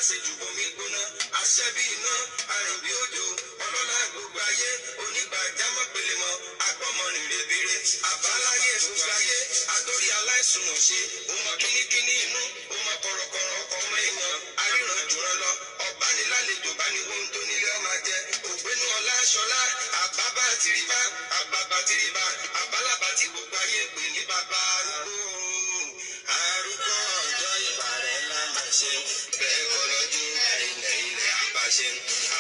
Aláṣejù bomi gbóná, aṣẹ́ bí iná, arìn bí òjò, ọlọ́lá gbogbo ayé, onígbàjámọ̀ pelemọ, agbọ́mọrìn rebire, àbáláyé gbogbo ayé, atórí aláìsùnwọ̀n ṣe, ó mọ kínníkínní inú, ó mọ kọ̀rọ̀kọ̀rọ̀ ọmọ èèyàn, aríran jùrọ̀ lọ, ọ̀bánilálejò bá ní ohun tó nílé ọmọ jẹ, ògbénu ọlá aṣọlá, àbábá tìrìbá, àbàbà tìrìbá, àbálábà tí gbogbo ayé pè ní bàbá arúgbó. Arúgbó ọjọ́ ìbà rẹ̀ la máa ṣe, bẹ́ẹ̀ kọ́ lọ́jọ́ ilẹ̀ ilẹ̀ àbáṣe.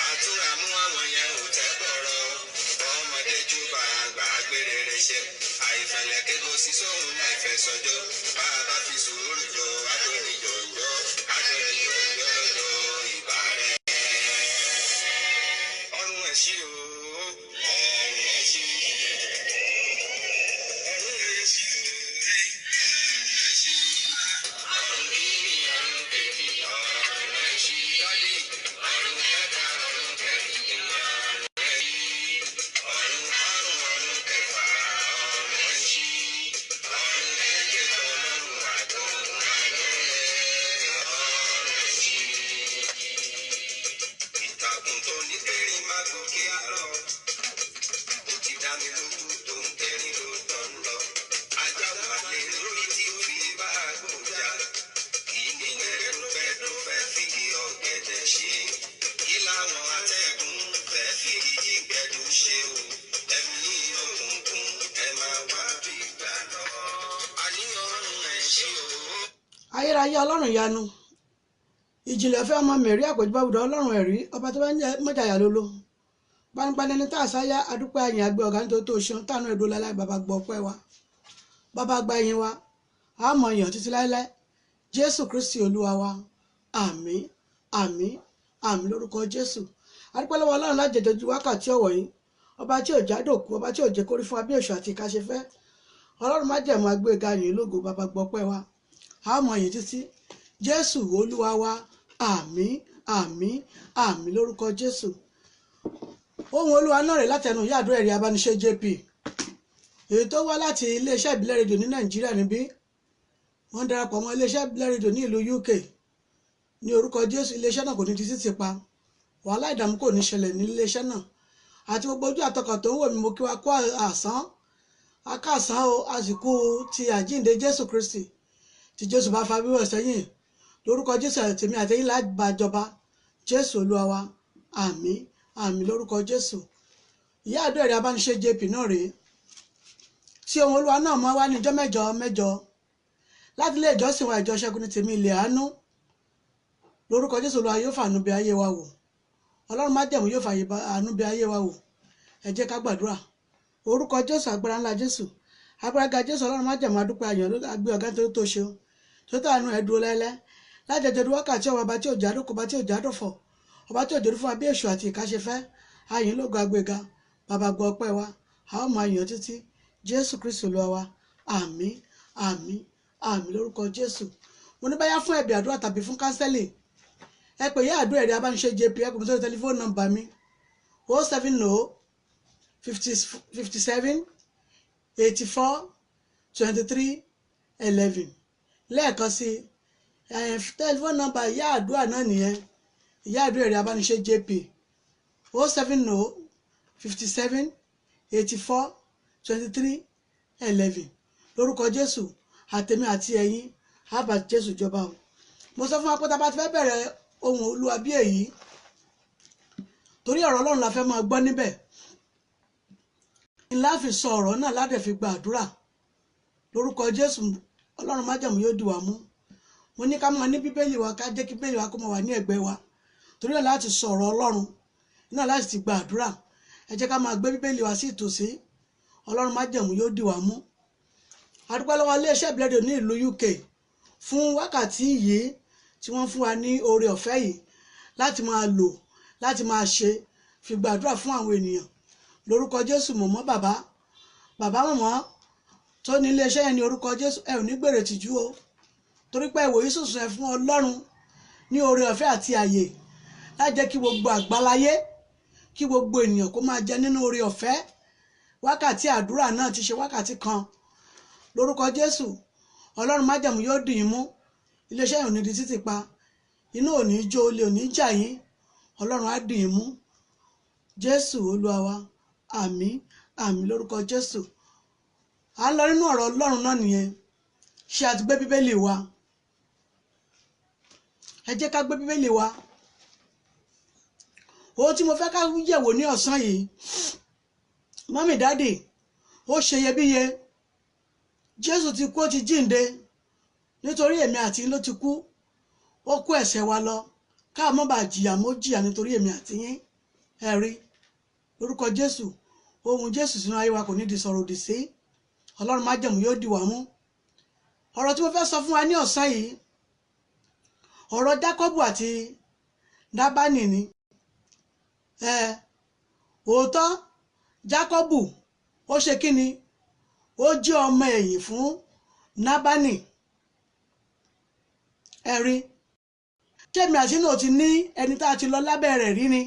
Àtúrà mú àwọn yẹn ò tẹ́ bọ̀rọ̀, ọmọdé jù bá àgbà gbére rẹ̀ ṣe. Àìfẹ̀lẹ̀ kéko sí sóhun láì fẹ́ sọjọ́, bá a bá fi sùúrù jọ, adóni jọjọ́, adóni jọjọ́ lọ́jọ́ ìbà rẹ̀. Ọrùn ẹ̀ ṣí o, ọrùn ẹ̀ ṣí. Ọrùn ẹ̀ ṣí o, ọrùn ẹ̀ ṣí. Ọrùn kìíní, ọrùn kejì, ọrùn ẹ̀ ṣí. Dádì, ọrùn kẹta, ọrùn kẹrin, ọrùn ẹ̀ ṣí. Ọrùn karùn-ún, ọrùn kẹfà, ọrùn ẹ̀ ṣí. Ọrùn keje tọlọ́run àtọ̀run àlọ́ ọrùn ẹ̀ ṣí. Ìtàkùn tó ní kẹrin máa gòkè àárọ̀. Ó ti dá mi lójú tó ń kẹrin ló tọ́ ń lọ. Ajá wà lé lórí tí ó fi bá a gbòjà. Kì í ní ẹrúfẹ́dùn fẹ́ fi ọ̀gẹ̀dẹ̀ ṣe. Kí làwọn atẹ́gùn fẹ́ fi ìgbẹ́dùn ṣe o. Ẹ̀mí òkùnkùn ẹ máa wá bí gbà lọ. Àní ọrùn ẹ̀ ṣe o. Ayérayé ọlọ́run ìyanu, ìjìnlẹ̀ fẹ́ ọmọ mẹ̀rí àpèjúbáwùdọ̀ ọlọ́run ẹ̀rí, ọba tó bá ń jẹ mọ́jàyà lólo gbanígbaní ẹni tá a sáyá, adúpẹ́ àyìn àgbẹ̀ ọ̀gá nítorí tó ṣeun tánu ẹ̀dùn láláì. Bàbá gbọ́ ọpẹ́ wa, bàbá gba ẹ̀yìn wa, a mọ̀ èèyàn títí láéláé. Jésù Kristi olúwa wa, àmín, àmín, àmín lórúkọ Jésù. Adúpẹ́ lọ́wọ́ ọlọ́run lájẹjọ ju wákàtí ọ̀wọ̀ yìí, ọba tí ò jádòkú, ọba tí ò jẹ́ kórí fún wa bí èṣù àti ìka ṣe fẹ́. Ọlọ́run májẹ̀mú agbéga yìí lógo. Bàbá gbọ́ ọpẹ́ wa, a mọ̀ èèyàn títí. Jésù olúwa wa, àmín, àmín, àmín lórúkọ Jésù. Ohun olúwa náà rè látẹnu ìyá àdúrà ẹ̀rí abániṣe JP, èyí tó wá láti iléeṣẹ́ ìbílẹ̀ rédíò ní Nàìjíríà níbí. Wọ́n darapọ̀ mọ́ iléeṣẹ́ ìbílẹ̀ rédíò ní ìlú UK. Ní orúkọ Jésù, iléeṣẹ́ náà kò ní di títì pa, wàhálà ìdààmú kò ní ṣẹlẹ̀ ní iléeṣẹ́ náà. Àti gbogbo ojú àtọkàn tó ń wò mí, mo kí wa kó àsán akásán o, àsìkò ti àjíǹde Jésù Kristi. Tí Jésù bá fa wíwọ̀ sẹ́yìn, lórúkọ Jésù, tèmi àtẹ̀yìn lábàjọba. Jésù olúwa wa, àmín, àmín lórúkọ Jésù. Ìyá àdó ẹ̀rí abániṣe JP náà rèé tí ohun olúwa náà máa wá ní ìjọ mẹ́jọ mẹ́jọ láti ilé ìjọsìn wa, ìjọ Ṣẹ́gun ní Tèmi Ilẹ̀ Àánú. Lórúkọ Jésù, olúwa yóò fàánú bí ayé wa wò. Ọlọ́run májẹ̀mú yóò fààyè àánú bí ayé wa wò. Ẹ jẹ́ ká gbàdúrà. Orúkọ Jésù, agbára ńlá Jésù, agbára ga Jésù, ọlọ́run májẹ̀mú, adúpẹ́ ayọ̀, agbé ọ̀gá nítorí tó ṣeun tó tàánú ẹ̀ dúró lẹ́lẹ́ lájẹjẹ wákàtí ọba, ọba tí ò jádókò, ọba tí ò jádòfọ̀, ọba tí ò jòdú fún wa bí èṣù àti ìka ṣe fẹ́. Ayìn lógo, agbéga. Bàbá gbọ́ ọpẹ́ wa, a ó máa yàn títí. Jésù Kristi olúwa wa, àmín, àmín, àmín lórúkọ Jésù. Mo ní báyà fún ẹ̀bì àdúrà tàbí fún counselling, ẹ pè yá àdúrà ẹ̀rí abániṣe JP, ẹ pè mí sórí tẹlifóònù nọ́mbà mi, 070 57 84 23 11. Lẹ́ẹ̀kan sí ẹ, tẹlifóònù nọ́mbà ìyá àdúrà náà nìyẹn, ìyá àdúrà ẹ̀rí abániṣe JP, 070 57 84 23 11. Lórúkọ Jésù, àtèmi àti ẹ̀yin á bá Jésù jọba o. Mo sọ fún wa pé tá a bá ti fẹ́ bẹ̀rẹ̀ ohun olúwa bí èyí, torí ọ̀rọ̀ ọlọ́run la fẹ́ máa gbọ́ níbẹ̀, ńlá fi sọ ọ̀rọ̀ náà ládẹ̀ fi gba àdúrà. Lórúkọ Jésù, ọlọ́run májẹ̀mú yóò dì wá mú. Mo ní ká máa ní bíbélì wa, ká jẹ́ kí bíbélì wa kó máa wà ní ẹ̀gbẹ́ wa, torí náà láti sọ ọ̀rọ̀ ọlọ́run náà láti ti gba àdúrà. Ẹ jẹ́ ká máa gbé bíbélì wa sí ìtòsí. Ọlọ́run májẹ̀mú yóò dì wá mú. A dúpẹ́ lọ́wọ́ iléeṣẹ́ ìbílẹ̀ ní ìlú UK fún wákàtí yìí tí wọ́n fún wa ní oore ọ̀fẹ́ yìí láti máa lò, láti máa ṣe fi gbàdúrà fún àwọn ènìyàn. Lórúkọ Jésù, mọ̀mọ́, bàbá, bàbá, mọ̀mọ́ tó ní iléeṣẹ́ yẹn, ní orúkọ Jésù, ẹ ò ní gbèrè tìjú o, torí pé ìwòye sùsùn ẹ fún ọlọ́run ní oore ọ̀fẹ́ àti àyè láti jẹ́ kí gbogbo àgbáláyé, kí gbogbo ènìyàn kó máa jẹ nínú oore ọ̀fẹ́ wákàtí àdúrà náà ti ṣe wákàtí kan. Lórúkọ Jésù, ọlọ́run májẹ̀mú yóò dì í mú. Iléeṣẹ́ yìí ò ní di títì pa. Iná ò ní jó, olè ò ní jà yín, Ọlọ́run á dì í mú. Jésù Olúwa wa, àmín, àmín lórúkọ Jésù. À ń lọ nínú ọ̀rọ̀ Ọlọ́run náà nìyẹn. Ṣé a ti gbé Bíbélì wa? Ẹ jẹ́ ká gbé Bíbélì wa. Ohun tí mo fẹ́ ká yẹ̀wò ní ọ̀sán yìí, mọ́mì dádì, ó ṣe iyebíye. Jésù ti kú, ó ti jíǹde. Nítorí èmi àti yín ló ti kú. Ó kó ẹ̀ṣẹ̀ wa lọ. Ká má bàa jìyà mọ́ jìyà nítorí èmi àti yín. Ẹ rí, lórúkọ Jésù, ohun Jésù sínú ayé wa kò ní di sọ̀rọ̀ òdì sí. Ọlọ́run májẹ̀mú yóò dì wá mú. Ọ̀rọ̀ tí mo fẹ́ sọ fún wa ní ọ̀sán yìí, ọ̀rọ̀ Jákọ́bù àti Lábánì ni. Òótọ́, Jákọ́bù ó ṣe kí ni? Ó jẹ́ ọmọ ẹ̀yìn fún Lábánì. Ẹ rí, ṣé èmi àti inú ò ti ní ẹni tá a ti lọ lábẹ́ rẹ̀ rí ni?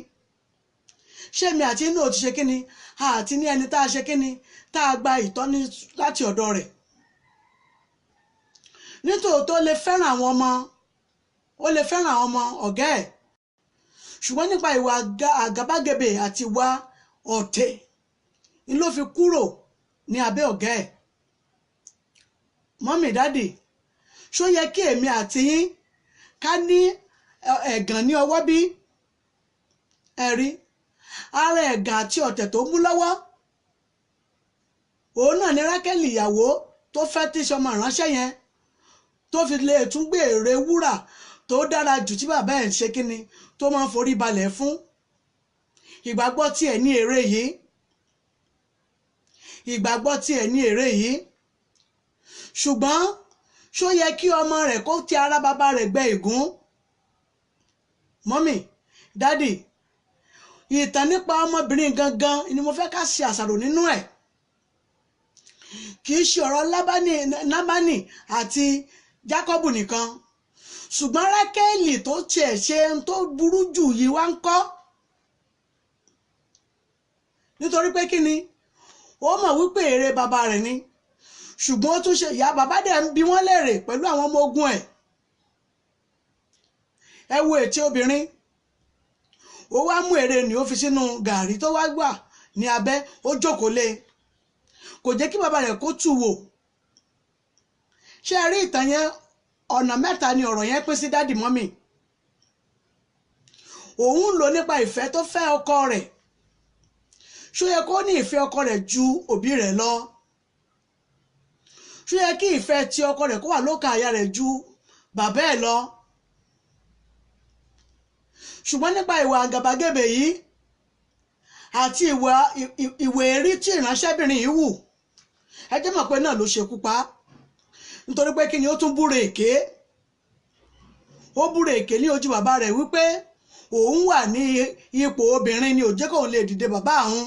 Ṣé èmi àti inú ò ti ṣe kí ni? A ti ní ẹni tá a ṣe kí ni? Tá a gba ìtọ́ni láti ọ̀dọ̀ rẹ̀. Nítòótọ́ lè fẹ́ràn àwọn ọmọ, ó lè fẹ́ràn àwọn ọmọ ọ̀gá ẹ̀. Ṣùgbọ́n nípa ìwà àgàbàgebè àti ìwà ọ̀tẹ̀ ni ló fi kúrò ní abẹ́ ọ̀gá ẹ̀. Mọ́mì dádì, ṣó yẹ kí èmi àti yín ká ní ẹ̀gàn ní ọwọ́ bí? Ẹ rí, ara ẹ̀gàn àti ọ̀tẹ̀ tó mú lọ́wọ́, òun náà ni Rákélì ìyàwó tó fẹ́ tí sọmọ ìránṣẹ́ yẹn tó fi lè tún gbé ère wúrà tó dára jù tí bàbá ẹ̀ ń ṣe kíni tó máa ń forí balẹ̀ fún. Ìgbàgbọ́ tiẹ̀ ní ère yìí. Ìgbàgbọ́ tiẹ̀ ní ère yìí. Ṣùgbọ́n ṣó yẹ kí ọmọ rẹ̀ kó ti ara bàbá rẹ̀ gbẹ ìgún? Mọ́mì, dádì, ìtàn nípa ọmọbìnrin gangan ni mo fẹ́ ká ṣe àṣàrò nínú ẹ̀. Kì í ṣe ọ̀rọ̀ Lábánì àti Jákọ́bù nìkan. Ṣùgbọ́n Rákélì tó tiẹ̀ ṣe ohun tó burú jù yìí wá ń kọ́. Nítorí pé kí ni? Ó mọ̀ wípé èrè bàbá rẹ̀ ni. Ṣùgbọ́n ó tún ṣe ìyá bàbá dẹ̀ ń bi wọ́n léèrè pẹ̀lú àwọn ọmọ ogun ẹ̀. Ẹ wo ètí obìnrin. Ó wá mú èrè ní ó fi sínú gàárì tó wá gbà ní abẹ́, ó jókòó lé. Kò jẹ́ kí bàbá rẹ̀ kó tù wò. Ṣé ẹ rí ìtàn yẹn? Ọ̀nà mẹ́ta ni ọ̀rọ̀ yẹn pín sí dádì mọ́mì. Òun ń lò nípa ìfẹ́ tó fẹ́ ọkọ rẹ̀. Ṣó yẹ kó ní ìfẹ́ ọkọ rẹ̀ ju òbí rẹ̀ lọ? Ṣó yẹ kí ìfẹ́ ti ọkọ rẹ̀ kó wà lókàn àyà rẹ̀ ju bàbá ẹ̀ lọ? Ṣùgbọ́n nípa ìwà àgàbàgebè yìí àti ìwà èrí tí ìránṣẹ́bìnrin yìí wù, ẹ jẹ́ mọ̀ pé náà ló ṣekú pa á. Nítorí pé kí ni ó tún búre èké? Ó búre èké ní ojú bàbá rẹ̀ wípé òun wà ní ipò obìnrin ni ò jẹ́ kóun lè dìde bàbá òun.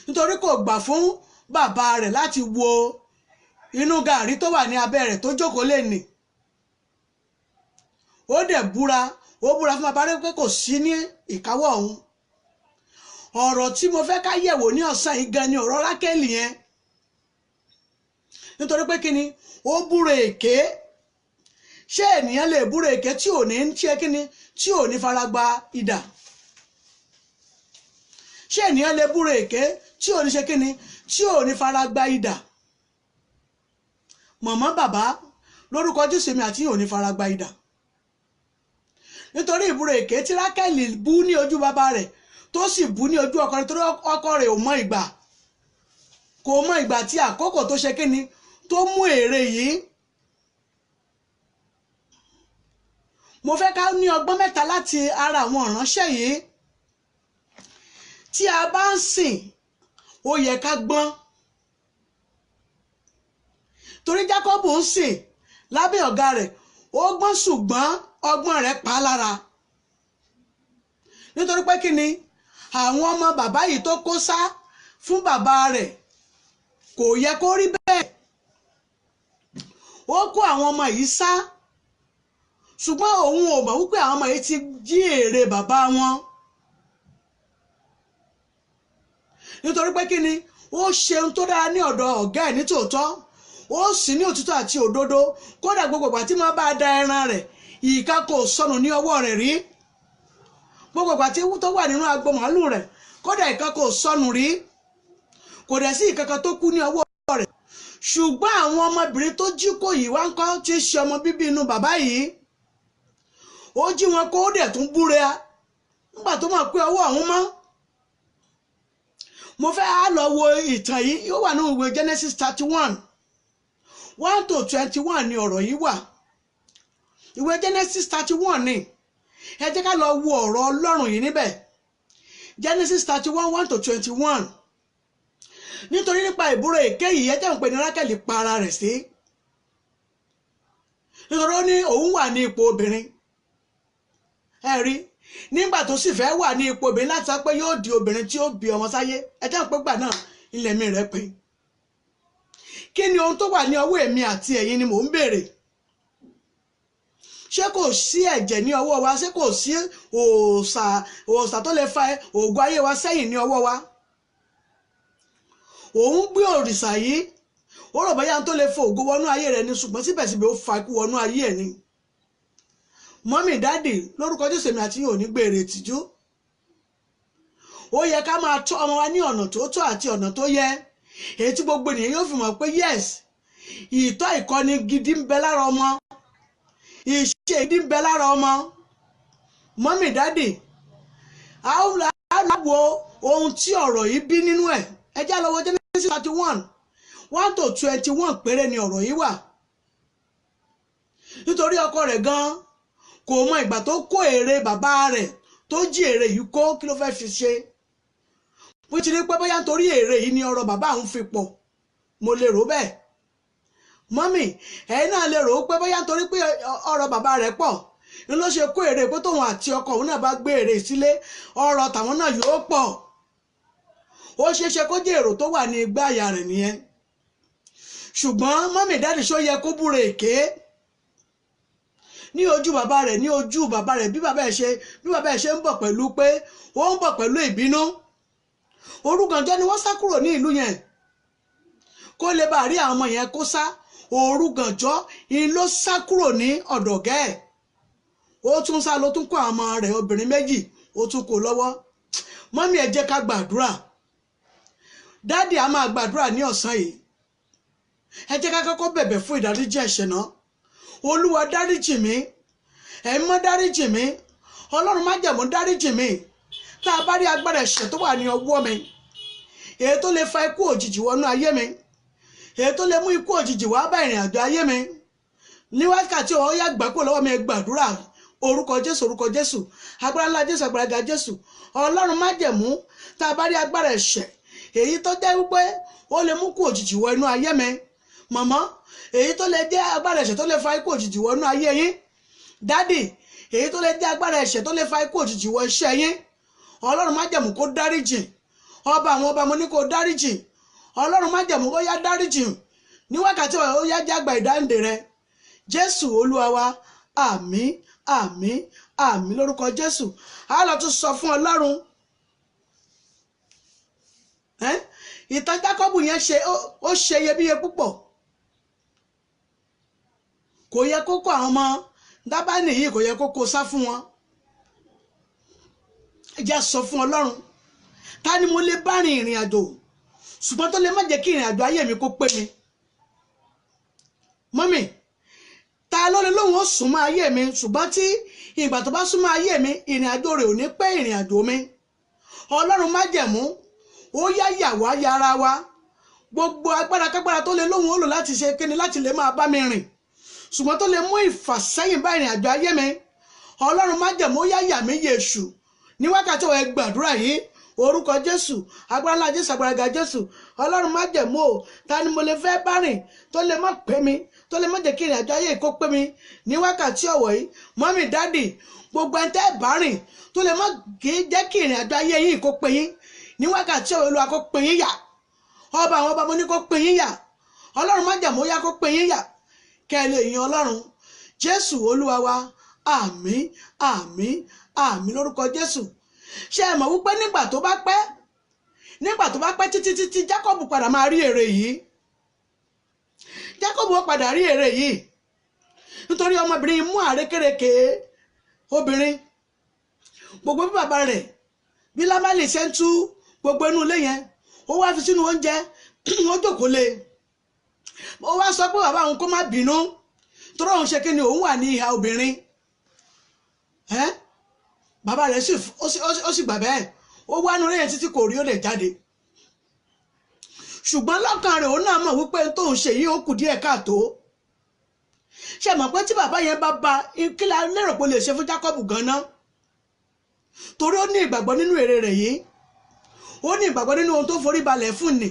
Nítorí kò gbà fún bàbá rẹ̀ láti wo inú gàárì tó wà ní abẹ́ rẹ̀ tó jókòó lé nì. Ó dẹ̀ búra, ó búra fún bàbá rẹ̀ pé kò sí ní ìkáwọ́ òun. Ọ̀rọ̀ tí mo fẹ́ ká yẹ̀wò ní ọ̀sán yìí gan ni ọ̀rọ̀ Rákélì yẹn. Nítorí pé kí ni? Ó búra èké. Ṣé ènìyàn lè búra èké tí ò ní ṣe kí ni? Tí ò ní faragba idà? Ṣé ènìyàn lè búra èké tí ò ní ṣe kí ni? Tí ò ní faragba idà? Mọ̀mọ́ bàbá, lórúkọ Jésù èmi àti yín ò ní faragba idà. Nítorí ìbúra èké tí Rákélì bú ní ojú bàbá rẹ̀ tó sì bú ní ojú ọkọ rẹ̀, torí ọkọ rẹ̀ ò mọ ìgbà, kò mọ ìgbà tí àkókò tó ṣe kí ni tó mú èrè yìí. Mo fẹ́ ká ní ọgbọ́n mẹ́ta láti ara àwọn ìránṣẹ́ yìí. Tí a bá ń sìn, ó yẹ ká gbọ́n. Torí Jákọ́bù ń sìn lábẹ́ ọ̀gá rẹ̀, ó gbọ́n ṣùgbọ́n ọgbọ́n rẹ̀ pa á lára. Nítorí pé kí ni? Àwọn ọmọ bàbá yìí tó kó sá fún bàbá rẹ̀ kò yẹ kó rí bẹ́ẹ̀. Ó kó àwọn ọmọ yìí sá, ṣùgbọ́n òun ò mọ̀ wípé àwọn ọmọ yìí ti jí èrè bàbá wọn. Nítorí pé kí ni? Ó ṣe ohun tó dára ní ọ̀dọ̀ ọ̀gá ẹ̀ nítòótọ́, ó sì ní òtítọ́ àti òdodo. Kódà gbogbo ìgbà tí wọ́n bá da ẹran rẹ̀, Ìka kò sọnù ní ọwọ́ rẹ̀ rí. Gbogbo ìgbà tí ewu tó wà nínú agbo màálù rẹ̀, kódà ìka kò sọnù rí, kò dẹ̀ sí ìkankan tó kú ní ọwọ́ rẹ̀. Ṣùgbọ́n àwọn ọmọbìnrin tó jí kó yìí wá ń kọ́, tí í ṣe ọmọ bíbí inú bàbá yìí, ó jí wọn kó, ó dẹ̀ tún búra nígbà tó mọ̀ pé ọwọ́ ọ̀hún mọ́. Mo fẹ́ á lọ wo ìtàn yìí, ó wà nínú ìwé Genesis 31:1 to 21 ni ọ̀rọ̀ yìí wà. Ìwé Genesis 31 ni. Ẹ jẹ́ ká lọ wo ọ̀rọ̀ Ọlọ́run yìí níbẹ̀, Genesis 31:1 to 21. Nítorí nípa ìbúra èké yìí, ẹ jẹ́ ń pè ní Rákẹ́lì pa ara rẹ̀ sí, nítorí ó ní òun wà ní ipò obìnrin. Ẹ rí nígbà tó sì fẹ́ wà ní ipò obìnrin láti sọ pé yóò di obìnrin tí ó bí ọmọ sáyé, ẹ jẹ́ ń pé gbà náà ilẹ̀ mi rẹ̀ pin. Kí ni ohun tó wà ní ọwọ́ èmi àti ẹ̀yin ni mò ń béèrè? Ṣé kò sí ẹ̀jẹ̀ ní ọwọ́ wa? Ṣé kò sí òòṣà, òòṣà tó lè fa ògo ayé wa sẹ́yìn ní ọwọ́ wa? Òun gbé òrìṣà yìí, ó rò bóyá tó lè fa ògo wọnú ayé rẹ̀ ni, ṣùgbọ́n síbẹ̀síbẹ̀ ó fa ikú wọnú ayé ẹ̀ ni. Mummy, daddy, lórúkọ Jésù, èmi àti yín ò ní gbèrè ìtìjú. Ó yẹ ká máa tọ́ ọmọ wa ní ọ̀nà tó tọ́ àti ọ̀nà tó yẹ, èyí tí gbogbo ènìyàn yóò fi mọ̀ pé yes, ìtọ́ ìkọ́ni gidi ń bẹ lára ọmọ, ìṣe gidi ń bẹ lára ọmọ. Mummy, daddy, a ó wo ohun tí ọ̀rọ̀ yìí bí nínú ẹ̀. Ẹ já lọ wo Genesis 31:1 to 21 péré ni ọ̀rọ̀ yìí wà. Nítorí ọkọ rẹ̀ gan kò mọ ìgbà tó kó èrè bàbá rẹ̀, tó jí èrè yìí kó, kí ló fẹ́ fi ṣe? Bó ti rí pé bóyá nítorí èrè yìí ni ọrọ̀ bàbá òun fi pọ̀, mo lè rò bẹ́ẹ̀. Mummy, ẹ̀yin náà lè rò ó pé bóyá nítorí pé ọrọ̀ bàbá rẹ̀ pọ̀ ni ló ṣe kó èrè, pé tóun àti ọkọ òun náà bá gbé èrè sílé, ọrọ̀ tàwọn náà yóò pọ̀. Ó ṣeé ṣe kó jẹ́ èrò tó wà ní igbá àyà rẹ̀ nìyẹn. Ṣùgbọ́n mummy, daddy, ṣó yẹ kó búra èké ní ojú bàbá rẹ̀, ní ojú bàbá rẹ̀, bí bàbá ẹ̀ ṣe ń bọ̀ pẹ̀lú pé ó ń bọ̀ pẹ̀lú ìbínú? Òrugànjọ́ ni wọ́n sá kúrò ní ìlú yẹn kó lè bá rí àwọn ọmọ yẹn kó sá. Òrugànjọ́ ni ló sá kúrò ní ọ̀dọ̀ ọ̀gá ẹ̀. Ó tún sá ló tún kó àwọn ọmọ rẹ̀ obìnrin méjì, ó tún kó lọ́wọ́. Mummy, ẹ jẹ́ ká gbàdúrà. Daddy, a máa gbàdúrà ní ọ̀sán yìí. Ẹ jẹ́ ká kọ́kọ́ bẹ̀bẹ̀ fún ìdáríjì ẹ̀ṣẹ̀ náà. Olúwa, dáríjì mí. Ẹ̀mí mọ́, dáríjì mí. Ọlọ́run májẹ̀mú, dáríjì mí. Tá a bá rí agbára ẹ̀ṣẹ̀ tó wà ní ọwọ́ mi, èyí tó lè fa ikú òjijì wọnú ayé mi, èyí tó lè mú ikú òjijì wá bá ìrìn àjò ayé mi ní wákàtí ọ̀hún, yá, gbà kúrò lọ́wọ́ mi. Ẹ gbàdúrà. Orúkọ Jésù, orúkọ Jésù, agbára ńlá Jésù, agbára ga Jésù, Ọlọ́run májẹ̀mú, tá a bá rí agbára ẹ̀ṣẹ̀ èyí tó jẹ́ wípé ó lè mú kú òjijì wọ inú ayé mi, màmá, èyí tó lè jẹ́ agbára ẹ̀ṣẹ̀ tó lè fa ikú òjijì wọ inú ayé yín, daddy, èyí tó lè jẹ́ agbára ẹ̀ṣẹ̀ tó lè fa ikú òjijì wọ iṣẹ́ yín, Ọlọ́run májẹ̀mú, kó dáríjì. Ọba àwọn ọba, mo ní kó dáríjì. Ọlọ́run májẹ̀mú, ó yá, dáríjì ní wákàtí, ó yá, jágbà ìdáǹdè rẹ. Jésù Olúwa wa, àmín, àmín, àmín lórúkọ Jésù. A lọ tún sọ fún Ọlọ́run. Ìtàn Jákọ́bù yẹn ṣe ó ṣe iyebíye púpọ̀. Kò yẹ kó kó àwọn ọmọ Lábánì yìí, kò yẹ kó kó sá fún wọn. Ẹ jẹ́ sọ fún Ọlọ́run: ta ni mo lè bá rin ìrìn àjò, ṣùgbọ́n tó lè má jẹ́ kí ìrìn àjò ayé mi kó pé mi? Mummy, ta ló lè lóun ó súnmọ́ ayé mi, ṣùgbọ́n tí ìgbà tó bá súnmọ́ ayé mi, ìrìn àjò rẹ̀ ò ní pé ìrìn àjò mi? Ọlọ́run májẹ̀mú, ó yá, yà wá yára wa. Gbogbo agbára kágbára tó lè lóun ó lò láti ṣe kíni, láti lè máa bá mi rìn, ṣùgbọ́n tó lè mú ìfàsẹ́yìn bá ìrìn àjò ayé mi, Ọlọ́run májẹ̀mú, ó yá, yà mí yèṣù ní wákàtí ọ̀. Ẹ gbàdúrà yìí. Orúkọ Jésù, agbára ńlá Jésù, agbára ga Jésù, Ọlọ́run májẹ̀mú o, ta ni mo lè fẹ́ bá rìn tó lè má pé mi, tó lè má jẹ́ kí ìrìn àjò ayé kó pé mi ní wákàtí ọ̀wọ̀ yìí? Mummy, daddy, gbogbo ẹni tẹ́ bá rìn tó lè má jẹ́ kí ìrìn àjò ayé yìí kó pé yín ní wákàtí ọ̀wọ̀, Olúwa kó pé yín yà. Ọba àwọn ọba, mo ní kó pé yín yà. Ọlọ́run májẹ̀mú, ó yá, kó pé yín yà, kẹ́ ẹ lè yin Ọlọ́run. Jésù Olúwa wa, àmín, àmín, àmín lórúkọ Jésù. Ṣé ẹ mọ̀ wípé nígbà tó bá pẹ́ títí títí, Jacob padà máa rí èrè yìí? Jacob ó padà rí èrè yìí. Nítorí ọmọbìnrin mú àrékérekè obìnrin. Gbogbo bí bàbá rẹ̀ bí Lábánì ṣe ń tú gbogbo inú ilé yẹn, ó wá fi sínú oúnjẹ, ó jókòó lé. Ó wá sọ pé bàbá òun kó má bínú, torí òun ṣe kíni, òun wà ní ìhà obìnrin. Bàbá rẹ̀ ó sì gbà bẹ́ẹ̀. Ó wá inú ilé yẹn títí kò rí, ó lè jáde. Ṣùgbọ́n lọ́kàn rẹ̀ òun náà mọ̀ wípé tóun ṣe yìí ó kù díẹ̀ káàtó. Ṣe mọ̀ pé tí bàbá yẹn bá ba, kí la lérò pé ó lè ṣe fún Jacob gan-an? Torí ó ní ìgbàgbọ́ nínú èrè rẹ̀ yìí, ó ní ìgbàgbọ́ nínú ohun tó forí balẹ̀ fún ni.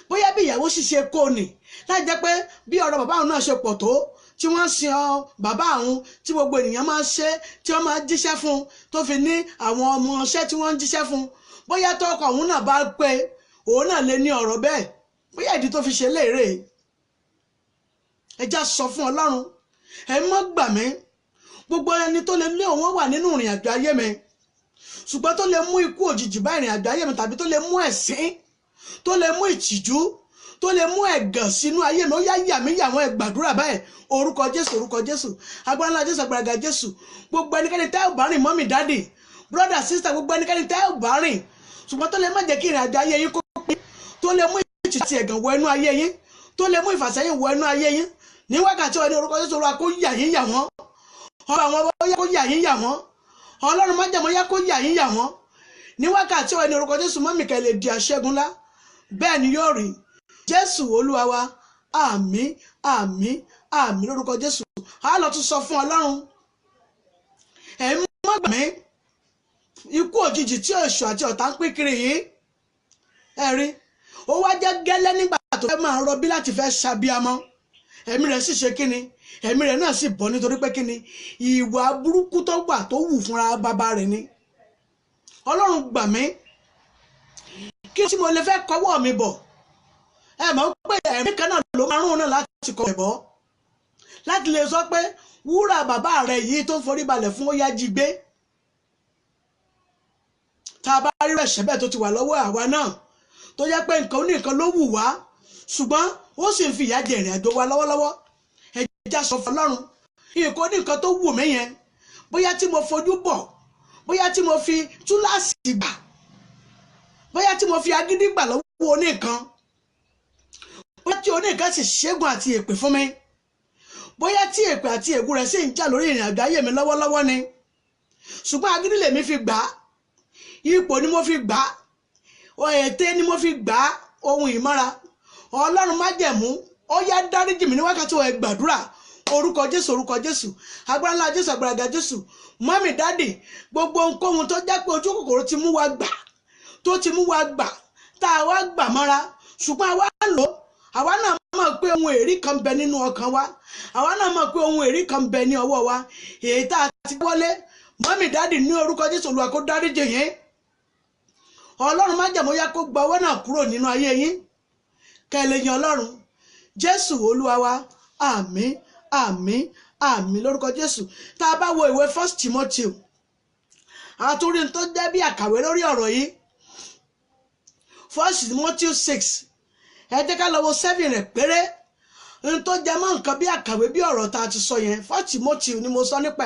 Bóyá bí ìyàwó ṣiṣẹ́ kó ni, láì jẹ́ pé bí ọ̀rọ̀ bàbá òun náà ṣe pọ̀ tó, tí wọ́n sin ọ bàbá òun, tí gbogbo ènìyàn máa ń ṣe, tí wọ́n máa ń jíṣẹ́ fún, tó fi ní àwọn ọmọ ọṣẹ́ tí wọ́n ń jíṣẹ́ fún. Bóyá tọkọ òun náà bá pé òun náà lè ní ọ̀rọ̀ bẹ́ẹ̀, bóyá ìdí tó fi ṣe léèrè. Ẹ já sọ fún Ọlọ́run, ẹ mọ́ gbà mí, gbogbo ẹni tó lè lé òun wà nínú ìrìn àjò ayé mi, ṣùgbọ́n tó lè mú ikú òjijì bá ìrìn àjò ayé mi, tàbí tó lè mú ẹ̀sín, tó lè mú ìtìjú, tó lè mú ẹ̀gàn sínú ayé mi, ó yá yà mí yà wọ́n. Ẹ gbàdúrà báyìí. Orúkọ Jésù, orúkọ Jésù, agbára ńlá Jésù, agbára ga Jésù. Gbogbo ẹnikẹ́ni tẹ́ ò bá rìn, mọ́mì, dádì, brọ́dà, sísítà, gbogbo ẹnikẹ́ni tẹ́ ò bá rìn, ṣùgbọ́n tó lè má jẹ́ kí ìrìn àjò ayé yín kó pé, tó lè mú ìtìjú àti ẹ̀gàn wọ inú ayé yín, tó lè mú ìfàsẹ́yìn wọ inú ayé yín ní wákàtí ọ̀ní, orúkọ Jésù, Olúwa kó yà yín yà wọ́n. Ọba àwọn ọba yá kó yà yín yà wọ́n. Ọlọ́run májẹ̀mú yá kó yà yín yà wọ́n ní wákàtí ọ̀ní, orúkọ Jésù. Mọ́mì kẹ́ lè di aṣẹ́gun ńlá, bẹ́ẹ̀ ni yóò rí. Jésù Olúwa wa, àmín, àmín, àmín lórúkọ Jésù. A lọ tún sọ fún Ọlọ́run, ẹ̀ ń mọ́ gbà mí, ikú òjijì tí èṣù àti ọ̀tá ń pín kiri yìí. Ẹ rí, ó wá jẹ́ gẹ́lẹ́ nígbà tó fẹ́ máa rọbí láti fẹ́ ṣàbíamọ́, ẹ̀mí rẹ̀ sì ṣe kíni, ẹ̀mí rẹ̀ náà sì bọ́, nítorí pé kíni, ìwà burúkú tó wà tó wù fúnra bàbá rẹ̀ ni. Ọlọ́run gbà mí, kí tí mo lè fẹ́ kọ́wọ́ mi bọ̀. Ẹ mọ̀ pé ẹ̀mí kan náà ló máa rún náà láti kọ́ ẹ̀ bọ́, láti lè sọ pé wúrà bàbá rẹ̀ yìí tó ń forí balẹ̀ fún, ó yá jí gbé. Tá a bá rí ẹ̀ṣẹ̀ bẹ́ẹ̀ tó ti wà lọ́wọ́ àwa náà, tó jẹ́ pé nǹkan oníkan ló wù wá, ṣùgbọ́n ó sì ń fi ìyà jẹ ìrìn àjò wa lọ́wọ́lọ́wọ́, ẹ jẹ́ sọ fún Ọlọ́run, nǹkan oníkan tó wù mí yẹn, bóyá tí mo fojú bọ̀, bóyá tí mo fi túláàsì gbà, bóyá tí mo fi agídí gbà lọ́wọ́ oníkan, bóyá tí oníkan sì ṣẹ́gun àti èpè fún mi, bóyá tí èpè àti ègún rẹ̀ sì ń jà lórí ìrìn àjò ayé mi lọ́wọ́lọ́wọ́ ni, ṣùgbọ́n agídí lèmi fi gbà á, ipò ni mo fi gbà á, ète ni mo fi gbà á, ohun ìmọ́ra. Ọlọ́run májẹ̀mú, ó yá dáríjì mí ní wákàtí. Ẹ gbàdúrà. Orúkọ Jésù, orúkọ Jésù, agbára ńlá Jésù, agbára ga Jésù. Mọ́mì, dádì, gbogbo ohunkóhun tó jẹ́ pé ojú kòkòrò ti mú wa gbà, tó ti mú wa gbà, tá a wá gbà mọ́ra, ṣùgbọ́n àwa lò ó, àwa náà mọ̀ pé ohun èrí kan bẹ nínú ọkàn wa, àwa náà mọ̀ pé ohun èrí kan bẹ ní ọwọ́ wa, èyí tá a ti wọlé. Mọ́mì, dádì, ní orúkọ Jésù, Olúwa kó dáríjì yín. Ọlọ́run májẹ̀mú yá kó gba ọwọ́ náà kúrò nínú ayé yín, kẹ́ ẹ lè yan Ọlọ́run. Jésù Olúwa wa, àmín, àmín, àmín lórúkọ Jésù. Tá a bá wo ìwé First Timothy, àtúrí tó jẹ́ bí àkàwé lórí ọ̀rọ̀ yìí. First Timothy 6, ẹ jẹ́ ká lọ wo 7 rẹ̀ péré, n tó jẹ mọ́ nǹkan bí àkàwé bí ọ̀rọ̀ tá a ti sọ yẹn. First Timothy ni mo sọ nípa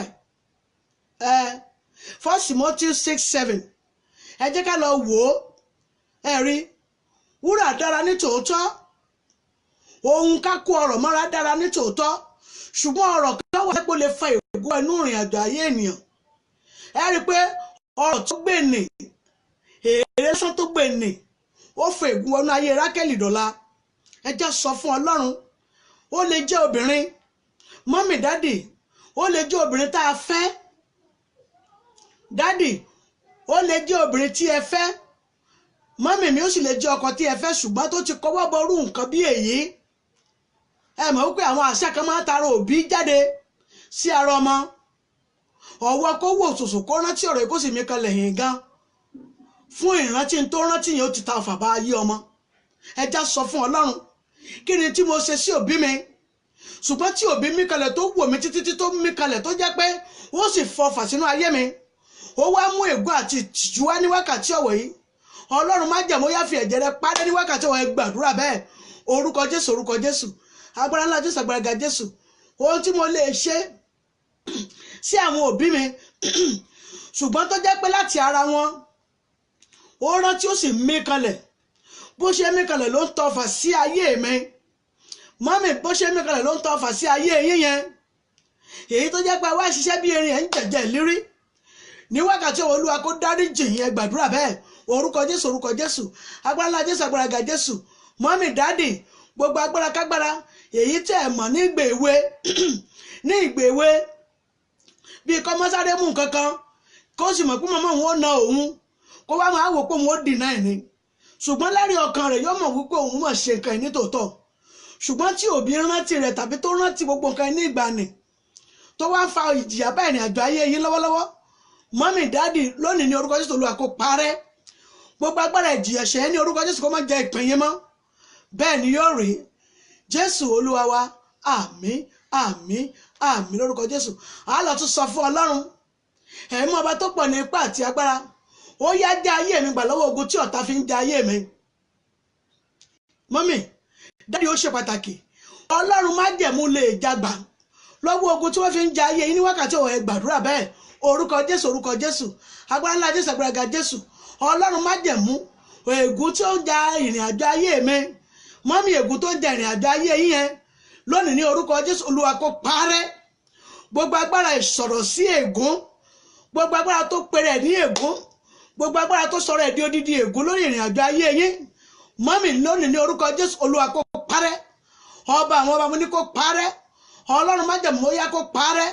ẹ̀. First Timothy 6:7, ẹ jẹ́ ká lọ wò ó. Ẹ rí, wúrà dára ní tòótọ́, ohun ká kó ọrọ̀ mọ́ra dára ní tòótọ́, ṣùgbọ́n ọ̀rọ̀ kan wà pé ó lè fa ègún inú ìrìn àjò ayé ènìyàn. Ẹ rí i pé ọ̀rọ̀ tó gbè ní èrè lásán tó gbè ní, ó fa ègún wọnú ayé Rákẹ́lì dọ̀la. Ẹ jẹ́ sọ fún Ọlọ́run. Ó lè jẹ́ obìnrin, mọ́mì, dádì, ó lè jẹ́ obìnrin tá a fẹ́, dádì, ó lè jẹ́ obìnrin tí ẹ fẹ́, mọ́mì mi, ó sì lè jẹ́ ọkọ tí ẹ fẹ́, ṣùgbọ́n tó ti kọ́wọ́ bọrú nǹkan bí èyí. Ẹ mọ̀ wípé àwọn àṣà kan máa ń tara òbí jáde sí ara ọmọ. Ọwọ́ kó wò sòsò kó rántí ọ̀rọ̀ yìí, kó sì mí kan lẹ́yìn gan fún ìrántí tó rántí yẹn, ó ti ta ọ̀fà bá ayé ọmọ. Ẹ já sọ fún Ọlọ́run, kí ni tí mo ṣe sí òbí mi, ṣùgbọ́n tí òbí mi kalẹ̀ tó wò mí títí tí tó mí kalẹ̀, tó jẹ́ pé ó sì fọfà sínú ayé mi, ó wá mú ègún àti ìtìjú wá ní wákàtí ọ̀wọ̀ yìí? Ọlọ́run májẹ̀mú yá fi ẹ̀jẹ̀ rẹ parẹ́ ní wákàtí ọ̀wọ̀. Ẹ gbàdúrà bẹ́ẹ̀. Orúkọ Jésù, orúkọ Jésù, agbára ńlá Jésù, agbára ga Jésù. Ohun tí mo lè ṣe sí àwọn òbí mi, ṣùgbọ́n tó jẹ́ pé láti ara wọn ó rántí ó sì mí kanlẹ̀. Bó ṣe mí kanlẹ̀ ló ń tọfà sí ayé mi. Mọ́mì, bó ṣe mí kanlẹ̀ ló ń tọfà sí ayé yín yẹn, èyí tó jẹ́ pé wá ṣiṣẹ́ bí erin ẹ̀ ń jẹ̀jẹ̀ lírí. Ní wákàtí Olúwa kó dáríjì yín. Ẹ gbàdúrà bẹ́ẹ̀. Orúkọ Jésù, orúkọ Jésù, agbára ńlá Jésù, agbára ga Jésù. Mọ́mì, dádì, gbogbo agbára kágbára èyí tẹ́ ẹ̀ mọ̀ ní ìgbà èwe, ní ìgbà èwe, bíi kọ́mọ́sáré mú nǹkan kan, kó sì mọ̀ pé màmá òun ó na òun, kó wá máa wò pé òun ó dìnnà ẹ̀ ni, ṣùgbọ́n lẹ́rìí ọkàn rẹ̀ yóò mọ̀ wípé òun mọ̀ ṣe nǹkan ẹ̀ ní tòótọ́. Ṣùgbọ́n tí òbí rántí rẹ̀ tàbí tó rántí gbogbo nǹkan ẹ̀ ní ìgbàanì, tó wá ń fa ìjìyà bá ìrìn àjò ayé yín lọ́wọ́lọ́wọ́, mọ́mì, dádì, lónìí ní orúkọ Jésù, Olúwa kó parẹ́ gbogbo agbára ìjìyà ẹ̀ṣẹ̀ ní orúkọ Jésù. Kó má jẹ́ ìpín yín mọ́. Bẹ́ẹ̀ ni yóò rí. Jésù Olúwa wa. Àmín, àmín, àmín lórúkọ Jésù. A lọ tún sọ fún Ọlọ́run ẹ̀mí ọba tó pọ̀ ní ipá àti agbára. Ó yá, já ayé mi gbà lọ́wọ́ ogun tí ọ̀tá fi ń ja ayé mi. Mọ́mì, dádì, ó ṣe pàtàkì. Ọlọ́run májẹ̀mú lè jagbà lọ́wọ́ ogun tí wọ́n fi ń ja ayé yín ní wákàtí ọ̀hún. Ẹ gbàdúrà bẹ́ẹ̀. Orúkọ Jésù, orúkọ Jésù, agbára ńlá Jésù, agbára ga Jésù. Ọlọ́run májẹ̀mú, ègún tí ó ń ja ìrìn àjò ayé mi, mọ́mì, ègún tó ń ja ìrìn àjò ayé yín yẹn lónìí ní orúkọ Jésù, Olúwa kó parẹ́. Gbogbo agbára ìsọ̀rọ̀ sí ègún, gbogbo agbára tó pèrè ní ègún, gbogbo agbára tó sọ̀rọ̀ ẹ̀ di odidi ègún lórí ìrìn àjò ayé yín, mọ́mì, lónìí ní orúkọ Jésù, Olúwa kó parẹ́. Ọba àwọn ọba, mo ní kó parẹ́. Ọlọ́run májẹ̀mú, ó yá, kó parẹ́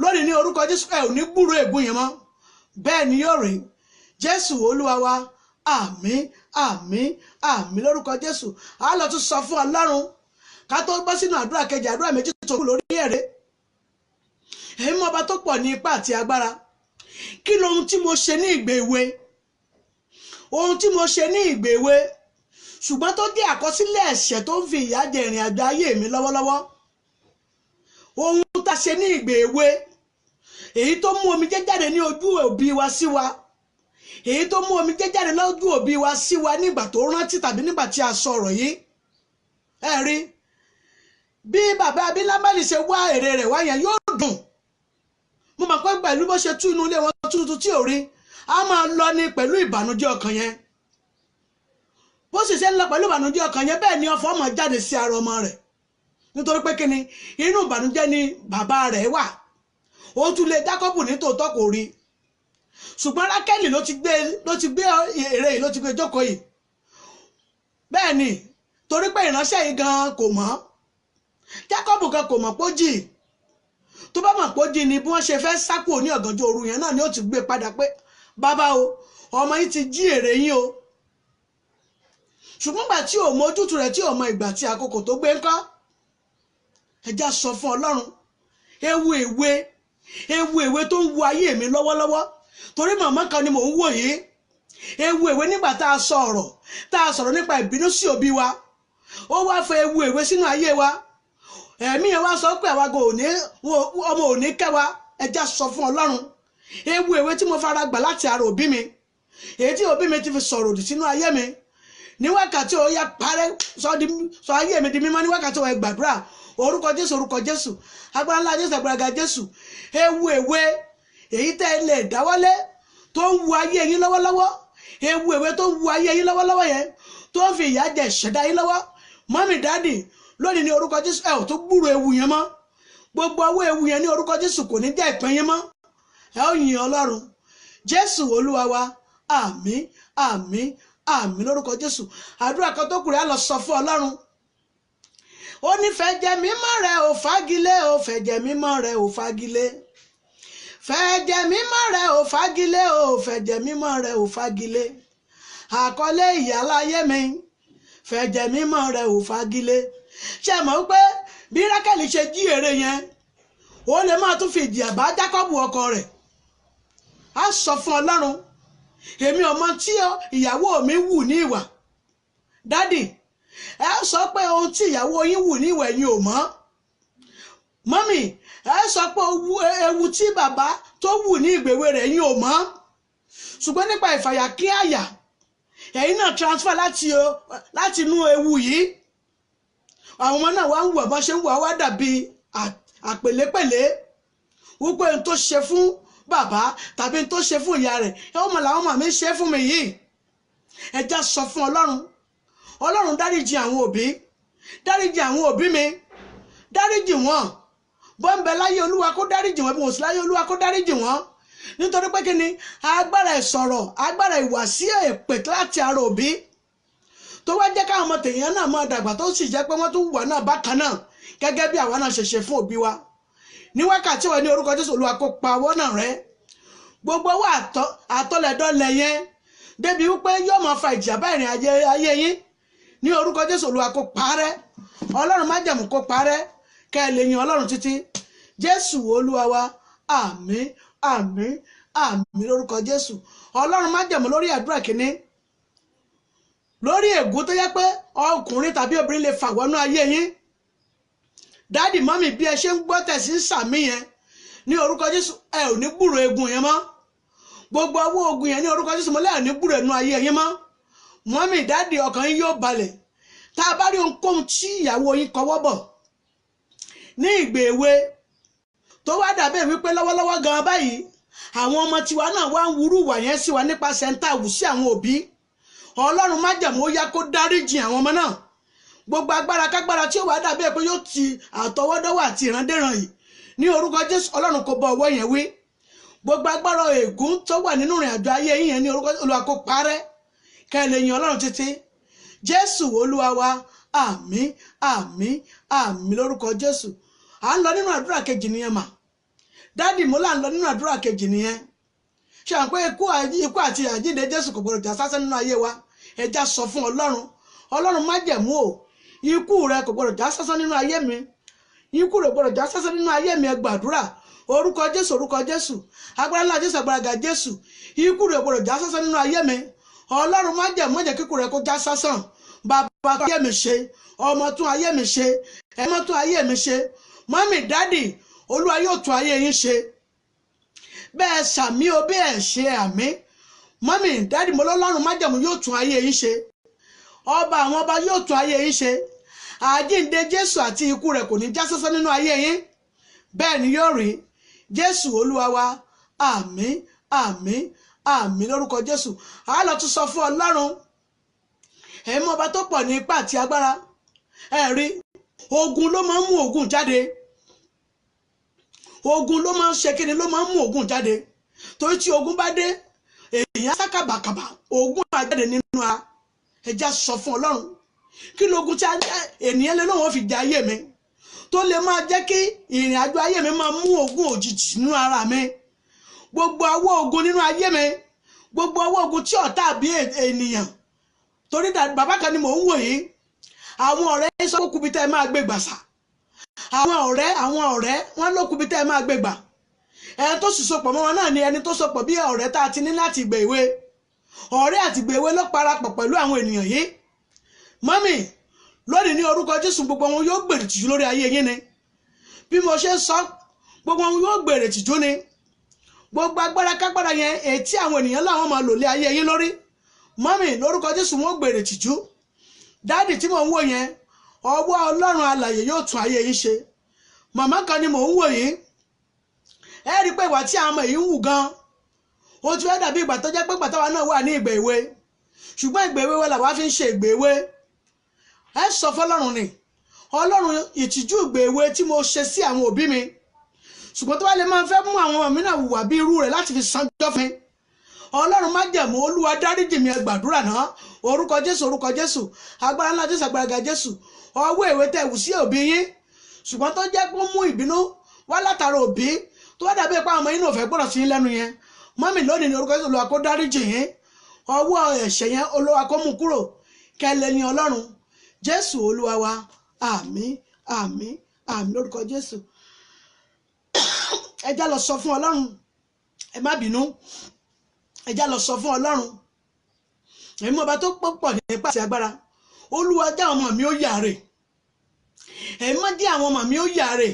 lónìí ní orúkọ Jésù. Ẹ ò ní gbúrò ègún yẹn mọ́. Bẹ́ẹ̀ ni yóò rí. Jésù Olúwa wa. Àmín, àmín, àmín lórúkọ Jésù. A lọ tún sọ fún Ọlọ́run ká tó bọ́ sínú àdúrà kejì, àdúrà méjì tó kù lórí ẹ̀rẹ́. Ẹ̀yin mọ́ ọba tó pọ̀ ní ipá àti agbára, kí lohun tí mo ṣe ní ìgbà èwe, ohun tí mo ṣe ní ìgbà èwe, ṣùgbọ́n tó jẹ́ àkọsílẹ̀ ẹ̀ṣẹ̀ tó ń fi ìyà jẹ ìrìn àjò ayé mi lọ́wọ́lọ́wọ́? Ohun tá a ṣe ní ìgbà èwe, èyí tó mú omijé jáde ní ojú òbí wa sí wa, èyí tó mú omijé jáde lójú òbí wa sí wa nígbà tó rántí tàbí nígbà tí a sọ ọ̀rọ̀ yìí. Ẹ rí bí bàbá abilámẹ́lì ṣe wá èrè rẹ̀ wá yẹn, yóò dùn. Mo mọ̀ pé pẹ̀lú bó ṣe tú inú ilé wọn tuntun tí ò rí, a máa lọ ní pẹ̀lú ìbànújẹ́ ọkàn yẹn. Bó sì ṣe ń lọ pẹ̀lú ìbànújẹ́ ọkàn yẹn, bẹ́ẹ̀ ni ọ̀fọ̀ ọmọ jáde sí ara ọmọ rẹ̀, nítorí pé kíni? Inú ìbànújẹ́ ni bàbá rẹ̀ wà. Ó tún lé Jákọ́bù ní tòótọ́, kò rí, ṣùgbọ́n Rákẹ́lì ló ti gbé èrè yìí, ló ti gbé jókòó yìí. Bẹ́ẹ̀ ni, torí pé ìránṣẹ́ yìí gan kò mọ̀, Jákọ́bù gan kò mọ̀ pé ó jì. Tó bá mọ̀ pé ó jì ni, bí wọ́n ṣe fẹ́ sá kúrò ní ọ̀gànjọ́ òru yẹn náà ni ó ti gbé padà pé, "Bàbá o, ọmọ yìí ti jí èrè yín o." Ṣùgbọ́n gbà tí ò mọ ojútùú rẹ̀, tí ò mọ ìgbà tí àkókò tó gbé ńkọ́, ẹja sọ fún Ọlọ́run. Ewu èwe, ewu èwe tó ń wo ayé mi lọ́wọ́lọ́wọ́, torí màmá kan ni mò ń wò yìí. Ewu èwe nígbà tá a sọ ọ̀rọ̀, tá a sọ̀rọ̀ nípa ìbínú sí òbí wa, ó wá fẹ́ ewu èwe sínú ayé wa. Ẹ̀mí yẹn wá sọ pé àwa kò ní ọmọ ò ní kẹ́ wa. Ẹja sọ fún Ọlọ́run. Ewu èwe tí mo fara gbà láti ara òbí mi, èyí tí òbí mi ti fi sọ̀rọ̀ òdì sínú ayé mi, ní wákàtí ó yá, parẹ́, sọ ayé mi di mímọ́ ní wákàtí ó. Ẹ gbàdúrà. Orúkọ Jésù, orúkọ Jésù, agbára ńlá Jésù, agbára ga Jésù. Ewu èwe èyí tẹ́ ẹ lè dáwọ́lé tó ń wu ayé yín lọ́wọ́lọ́wọ́, ewu èwe tó ń wu ayé yín lọ́wọ́lọ́wọ́ yẹn, tó ń fi ìyà jẹ ìṣẹ̀dá yín lọ́wọ́, mọ́mì, dádì, lónìí ní orúkọ Jésù, ẹ ò tó gbúrò ewu yẹn mọ́. Gbogbo ọwọ́ ewu yẹn ní orúkọ Jésù kò ní jẹ́ ìpín yín mọ́. Ẹ ó yin Ọlọ́run. Jésù Olúwa wa. Àmín, àmín, àmín lórúkọ Jésù. Àdúrà kan tó kù rẹ̀, á lọ sọ fún Ọlọ́run. Ó ní fẹ̀jẹ̀ mímọ́ rẹ̀ ò fagilé ò, fẹ̀jẹ̀ mímọ́ rẹ̀ ò fagilé, fẹ̀jẹ̀ mímọ́ rẹ̀ ò fagilé ò, fẹ̀jẹ̀ mímọ́ rẹ̀ ò fagilé àkọlé ìyáláyé mi, fẹ̀jẹ̀ mímọ́ rẹ̀ ò fagilé. Ṣe mọ̀ pé bí Rákẹ́lì ṣe jí èrè yẹn, ó lè máa tún fi ìjìyà bá Jákọ́bù ọkọ rẹ̀. Á sọ fún Ọlọ́run, èmi ọmọ tí ìyàwó mi wù ní ìwà. Dádì, ẹ sọ pé ohun tí ìyàwó yín wù ní ìwà, ẹ̀yin ò mọ̀. Mọ́mì, ẹ sọ pé ewu tí bàbá tó wù ní ìgbèwé rẹ̀, ẹ̀yin ò mọ̀, ṣùgbọ́n nípa ìfàyà kí àyà, ẹ̀yin náà transfer láti inú ewu yìí. Àwọn ọmọ náà wá ń wù, ọmọ ṣe ń wù wá dàbí àpèlépèlé wípé n tó ṣe fún bàbá tàbí n tó ṣe fún ìyá rẹ̀ ẹ ó mọ̀ làwọn ọmọ mi ṣe fún mi yìí. Ẹ já sọ fún Ọlọ́run. Ọlọ́run dáríjì àwọn òbí, dáríjì àwọn òbí mi, dáríjì wọn. Bó ń bẹ láyé Olúwa kó dáríjì wọn, bí wọn sì láyé Olúwa kó dáríjì wọn. Nítorí pé kíni agbára ìsọ̀rọ̀, agbára ìwàsí èpè láti ara òbí tó wá jẹ́ káwọn ọmọ tèèyàn náà máa dàgbà, tó sì jẹ́ pé wọ́n tún wà náà bákan náà gẹ́gẹ́ bí àwa náà ṣe ṣe fún òbí wa. Ní wákàtí wọn ní orúkọ Jésù, Olúwa kó pa ọwọ́ náà rẹ́. Gbogbo owó àtọlẹ̀dọ́lẹ̀ yẹn débi wípé yóò máa fa ìjìyà bá ìrìn ayé yín, ní orúkọ Jésù Olúwa kó parẹ́. Ọlọ́run májẹ̀mú kó parẹ́, kẹ́ ẹ lè yin Ọlọ́run títí. Jésù Olúwa wa, àmín, àmín, àmín lórúkọ Jésù. Ọlọ́run májẹ̀mú lórí àdúrà kìíní, lórí ègún tó yẹ pé ọkùnrin tàbí obìnrin lè fà wọnú ayé yín. Dáàdì mọ́mì, bí ẹ ṣe ń gbọ́ tẹ̀sí ń sàmí yẹn, ní orúkọ Jésù ẹ ò ní gbúrò egun yẹn mọ́. Gbogbo ọwọ́ ogun yẹn ní orúkọ Jésù mọ́lẹ́ ẹ̀ ní gbúrò ẹnu ayé yín mọ́. Mọ́mì, dáàdì, ọkàn yín yóò balẹ̀. Tá a bá rí ohunkóhun tí ìyàwó yín kọwọ́ bọ̀ ní ìgbè èwe tó wá dàbí wípé lọ́wọ́lọ́wọ́ gan báyìí àwọn ọmọ tiwa náà wá ń wúrú wà yẹn sí wa nípasẹ̀ ń tà wù sí àwọn òbí, Ọlọ́run májẹ̀mú ó yá kó dáríjì àwọn ọmọ náà. Gbogbo agbára kágbára tí ó wà dàbí pé yóò ti àtọwọ́dọ́wọ́ àti ìrandéran yìí, ní orúkọ Jésù Ọlọ́run kó bọ ọwọ́ yẹn wí. Gbogbo agbára ègún tó wà nínú ìrìn àjò ayé yín yẹn ní orúkọ Olúwa kó parẹ́, kẹ́ ẹ lè yin Ọlọ́run títí. Jésù Olúwa wa, àmín, àmín, àmín lórúkọ Jésù. À ń lọ nínú àdúrà kejì nìyẹn mà. Dáàdì mo là ń lọ nínú àdúrà kejì nìyẹn. Ṣe à ń pé ikú àti àjíǹde Jésù kò gbọdọ̀ já sásán nínú ayé wa. Ẹja sọ fún Ọlọ́run. Ọlọ́run májẹ̀mú o, ikú rẹ kò gbọdọ̀ já sásán nínú ayé mi, ikú rẹ gbọdọ̀ já sásán nínú ayé mi. Ẹ gbàdúrà. Orúkọ Jésù, orúkọ Jésù, agbára ńlá Jésù, agbára ga Jésù, ikú rẹ gbọdọ̀ já sásán nínú ayé mi. Ọlọ́run májẹ̀mú, jẹ́ kíkú rẹ kó já sásán. Bàbá tún ayé mi ṣe, ọmọ tún ayé mi ṣe, ẹmọ tún ayé mi ṣe. Mọ́mì, dádì, Olúwa yóò tún ayé yín ṣe. Bẹ́ẹ̀ sàmí o, bẹ́ẹ̀ ṣe àmín. Mọ́mì, dádì, mo lọ́lọ́run májẹ̀mú yóò tún ayé yín ṣe. Ọba àwọn ọba yóò tún ayé yín ṣe. Àjíǹde Jésù àti ikú rẹ̀ kò ní já sásán nínú ayé yín. Bẹ́ẹ̀ ni yóò rí. Jésù Olúwa wa, àmín, àmín, àmín lórúkọ Jésù. A lọ tún sọ fún Ọlọ́run. Ẹ̀mí ọba tó pọ̀ ní ipá àti agbára. Ẹ rí, ogun ló máa ń mú ogun jáde. Ogun ló máa ń ṣe kíni, ló máa ń mú ogun jáde. Torí tí ogun bá dé, èèyàn sá kàbàkàbà, ogun á jáde nínú ara. Ẹ já sọ fún Ọlọ́run. Kí lógun tí ènìyàn lé lóun ó fi jẹ ayé mi, tó lè máa jẹ́ kí ìrìn àjò ayé mi máa mú ogun òjijì nínú ara mi. Gbogbo ọwọ́ ogun nínú ayé mi, gbogbo ọwọ́ ogun tí ọ̀tá àbí ènìyàn. Torí bàbá kan ni mò ń wò yìí, àwọn ọ̀rẹ́ sọ pé kúbi tẹ́ ẹ máa gbé gbàsà. Àwọn ọ̀rẹ́ wọn ló kúbi tẹ́ ẹ máa gbé gbà. Ẹni tó sì sopọ̀ mọ́ wọn náà ni ẹni tó sopọ̀ bí ọ̀rẹ́ tá a ti ní láti ìgbà èwe. Ọ̀rẹ́ àti ìgbà èwe ló parapọ̀ pẹ̀lú àwọn ènìyàn yìí. Mọ́mì, lónìí ní orúkọ Jésù gbogbo wọn yóò gbèrè tìjú lórí ayé yín ni. Bí mo ṣe ń sọ, gbogbo wọn yóò gbèrè tìjú ni. Gbogbo agbára kágbára yẹn ètí àwọn ènìyàn làwọn máa lò lé ayé yín lórí. Mọ́mì, lórúkọ Jésù wọn gbèrè tìjú. Dáàdì tí mò ń wò yẹn, ọwọ́ Ọlọ́run alààyè yóò tún ayé yín ṣe. Màmá kan ni mò ń wò yìí. Ẹ rí i pé ìwà tí àwọn ọmọ yìí ń wù gan, ó ti fẹ́ dàbí ìgbà tó jẹ́ pé ìgbà táwa náà wà ní ìgbà èwe. Ṣùgbọ́n ìgbà èwe wa làwa fi ń ṣe ìgbà èwe. Ẹ sọ fọlọ́run ni, Ọlọ́run ìtìjú ìgbà èwe tí mo ṣe sí àwọn òbí mi, ṣùgbọ́n tó bá lè máa fẹ́ mú àwọn ọmọ mi náà hùwà bí irú rẹ̀ láti fi sanjọ́ fún mi. Ọlọ́run májẹ̀mú, Olúwa dáríjì mi, ẹ gbàdúrà náà. Orúkọ Jésù, orúkọ Jésù, agbára ńlá Jésù, agbára ga Jésù. Ọwọ́ èwe tẹ́ wù sí òbí yín, ṣùgbọ́n tó jẹ́ pé ó mú ìbínú wá látara òbí, tó wá dàbí pé àwọn ọmọ yín náà fẹ́ gbọ́dọ̀ sí yín lẹ́nu yẹn. Mọ́mì, lónìí ní orúkọ Jésù Olúwa kó dáríjì yín. Ọwọ́ ẹ̀ṣẹ̀ yẹn Olúwa kó mú kúrò, kẹ́ lè yin Ọlọ́run. Jésù Olúwa wa, àmín, àmín, àmín lórúkọ Jésù. Ẹ já lọ sọ fún Ọlọ́run. Ẹ má bínú. Ẹ já lọ sọ fún Ọlọ́run. Ẹ̀mí ọba tó pọ̀ ní ipá àti agbára. Olúwa jẹ́ àwọn ọmọ mi ó yàrá. Ẹ̀mí má jẹ́ àwọn ọmọ mi ó yàrá.